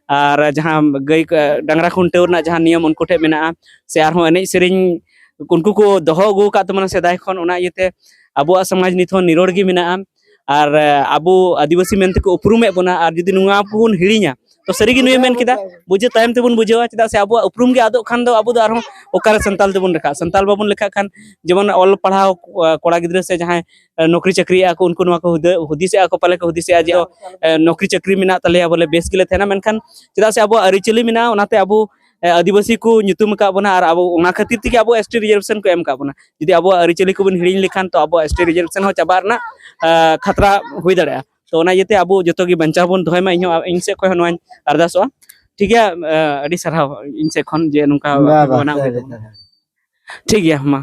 ᱟᱨ ᱡᱟᱦᱟᱸ ᱜᱟᱹᱭ ᱠᱚ, ᱰᱟᱝᱨᱟ ᱠᱷᱩᱱᱴᱟᱹᱣ ᱨᱮᱱᱟᱜ ᱡᱟᱦᱟᱸ ᱱᱤᱭᱚᱢ ᱩᱱᱠᱩ ᱴᱷᱮᱱ ᱢᱮᱱᱟᱜᱼᱟ, ᱥᱮ ᱟᱨᱦᱚᱸ ᱮᱱᱮᱡ ᱥᱮᱨᱮᱧ ᱩᱱᱠᱩ ᱠᱚ ᱫᱚᱦᱚ ᱟᱹᱜᱩ ᱟᱠᱟᱫ ᱛᱟᱵᱚᱱᱟ ᱥᱮᱫᱟᱭ ᱠᱷᱚᱱ, ᱚᱱᱟ ᱤᱭᱟᱹᱛᱮ ᱟᱵᱚᱣᱟᱜ ᱥᱚᱢᱟᱡᱽ ᱱᱤᱛ ᱦᱚᱸ ᱱᱤᱨᱚᱲ ᱜᱮ ᱢᱮᱱᱟᱜᱼᱟ᱾ ᱟᱨ, ᱮ, ᱟᱵᱚ ᱟᱹᱫᱤᱵᱟᱹᱥᱤ ᱢᱮᱱᱛᱮ ᱠᱚ ᱩᱯᱨᱩᱢᱮᱫ ᱵᱚᱱᱟ, ᱟᱨ ᱡᱩᱫᱤ ᱱᱚᱣᱟ ᱠᱚᱵᱚᱱ ᱦᱤᱲᱤᱧᱟ, ᱛᱚ ᱥᱟᱹᱨᱤ ᱜᱮ ᱱᱩᱭᱮ ᱢᱮᱱ ᱠᱮᱫᱟ, ᱵᱩᱡᱷᱟᱹᱣ ᱛᱟᱭᱚᱢ ᱛᱮᱵᱚᱱ ᱵᱩᱡᱷᱟᱹᱣᱟ, ᱪᱮᱫᱟᱜ ᱥᱮ ᱟᱵᱚᱣᱟᱜ ᱩᱯᱨᱩᱢ ᱜᱮ ᱟᱫᱚᱜ ᱠᱷᱟᱱ ᱫᱚ ᱟᱵᱚ ᱫᱚ ᱟᱨᱦᱚᱸ ᱚᱠᱟᱨᱮ ᱥᱟᱱᱛᱟᱞ ᱛᱮᱵᱚᱱ ᱞᱮᱠᱷᱟᱜᱼᱟ? ᱥᱟᱱᱛᱟᱞ ᱵᱟᱵᱚᱱ ᱞᱮᱠᱷᱟᱜ ᱠᱷᱟᱱ ᱡᱮᱢᱚᱱ ᱚᱞ ᱯᱟᱲᱦᱟᱣ, ᱮ, ᱠᱚᱲᱟ ᱜᱤᱫᱽᱨᱟᱹ ᱥᱮ ᱡᱟᱦᱟᱸᱭ, ᱮ, ᱱᱚᱠᱨᱤ ᱪᱟᱹᱠᱨᱤᱭᱮᱫᱼᱟ ᱠᱚ, ᱩᱱᱠᱩ ᱱᱚᱣᱟ ᱠᱚ ᱦᱩᱫᱟᱹ-, ᱦᱩᱫᱤᱥᱮᱜᱼᱟ ᱠᱚ, ᱯᱟᱞᱮ ᱠᱚ ᱦᱩᱫᱤᱥᱮᱜᱼᱟ ᱡᱮ, ᱮ, ᱱᱚᱠᱨᱤ ᱪᱟᱹᱠᱨᱤ ᱢᱮᱱᱟᱜ ᱛᱟᱞᱮᱭᱟ, ᱵᱚᱞᱮ ᱵᱮᱥ ᱜᱮᱞᱮ ᱛᱟᱦᱮᱱᱟ, ᱢᱮᱱᱠᱷᱟᱱ ᱪᱮᱫᱟᱜ ᱥᱮ ᱟᱵᱚᱣᱟᱜ ᱟᱹᱨᱤᱪᱟᱹᱞᱤ ᱢᱮᱱᱟᱜᱼᱟ, ᱚᱱᱟᱛᱮ ᱟᱵᱚ, ᱮ, ᱟᱹᱫᱤᱵᱟᱹᱥᱤ ᱠᱚ ᱧᱩᱛᱩᱢ ᱟᱠᱟᱫ ᱵᱚᱱᱟ ᱟᱨ ᱟᱵᱚ ᱚᱱᱟ ᱠᱷᱟᱹᱛᱤᱨ ᱛᱮᱜᱮ ᱟᱵᱚ ᱮᱥ ᱴᱤ ᱨᱤᱡᱟᱨᱵᱷᱮᱥᱚᱱ ᱠᱚ ᱮᱢ ᱟᱠᱟᱫ ᱵᱚᱱᱟ᱾ ᱡᱩᱫᱤ ᱟᱵᱚᱣᱟᱜ ᱟᱹᱨᱤᱪᱟᱹᱞᱤ ᱠᱚᱵᱚᱱ ᱦᱤᱲᱤᱧ ᱞᱮᱠᱷᱟᱱ, ᱛᱚ ᱟᱵᱚᱣᱟᱜ ᱮᱥ ᱴᱤ ᱨᱤᱡᱟᱨᱵᱷᱮᱥᱚᱱ ᱦᱚᱸ ᱪᱟᱵᱟᱜ ᱨᱮᱱᱟᱜ, ᱟ, ᱠᱷᱟᱛᱨᱟ ᱦᱩᱭ ᱫᱟᱲᱮᱭᱟᱜᱼᱟ᱾ ᱛᱚ ᱚᱱᱟ ᱤᱭᱟᱹᱛᱮ ᱟᱵᱚ ᱡᱚᱛᱚ ᱜᱮ ᱵᱟᱧᱪᱟᱣ ᱵᱚᱱ ᱫᱚᱦᱚᱭ ᱢᱟ᱾ ᱤᱧ ᱦᱚᱸ, ᱤᱧ ᱥᱮᱫ ᱠᱷᱚᱱ ᱦᱚᱸ ᱱᱚᱣᱟᱧ ᱟᱨᱫᱟᱥᱚᱜᱼᱟ᱾ ᱴᱷᱤᱠ ᱜᱮᱭᱟ, ᱟ, ᱟᱹᱰᱤ ᱥᱟᱨᱦᱟᱣ ᱤᱧ ᱥᱮᱫ ᱠᱷᱚᱱ ᱡᱮ ᱱᱚᱝᱠᱟ ᱵᱟ, ᱵᱟ, ᱢᱟᱱᱟᱣ ᱦᱩᱭ ᱛᱟᱵᱚᱱᱟ᱾ ᱴᱷᱤᱠ ᱜᱮᱭᱟ, ᱢᱟ᱾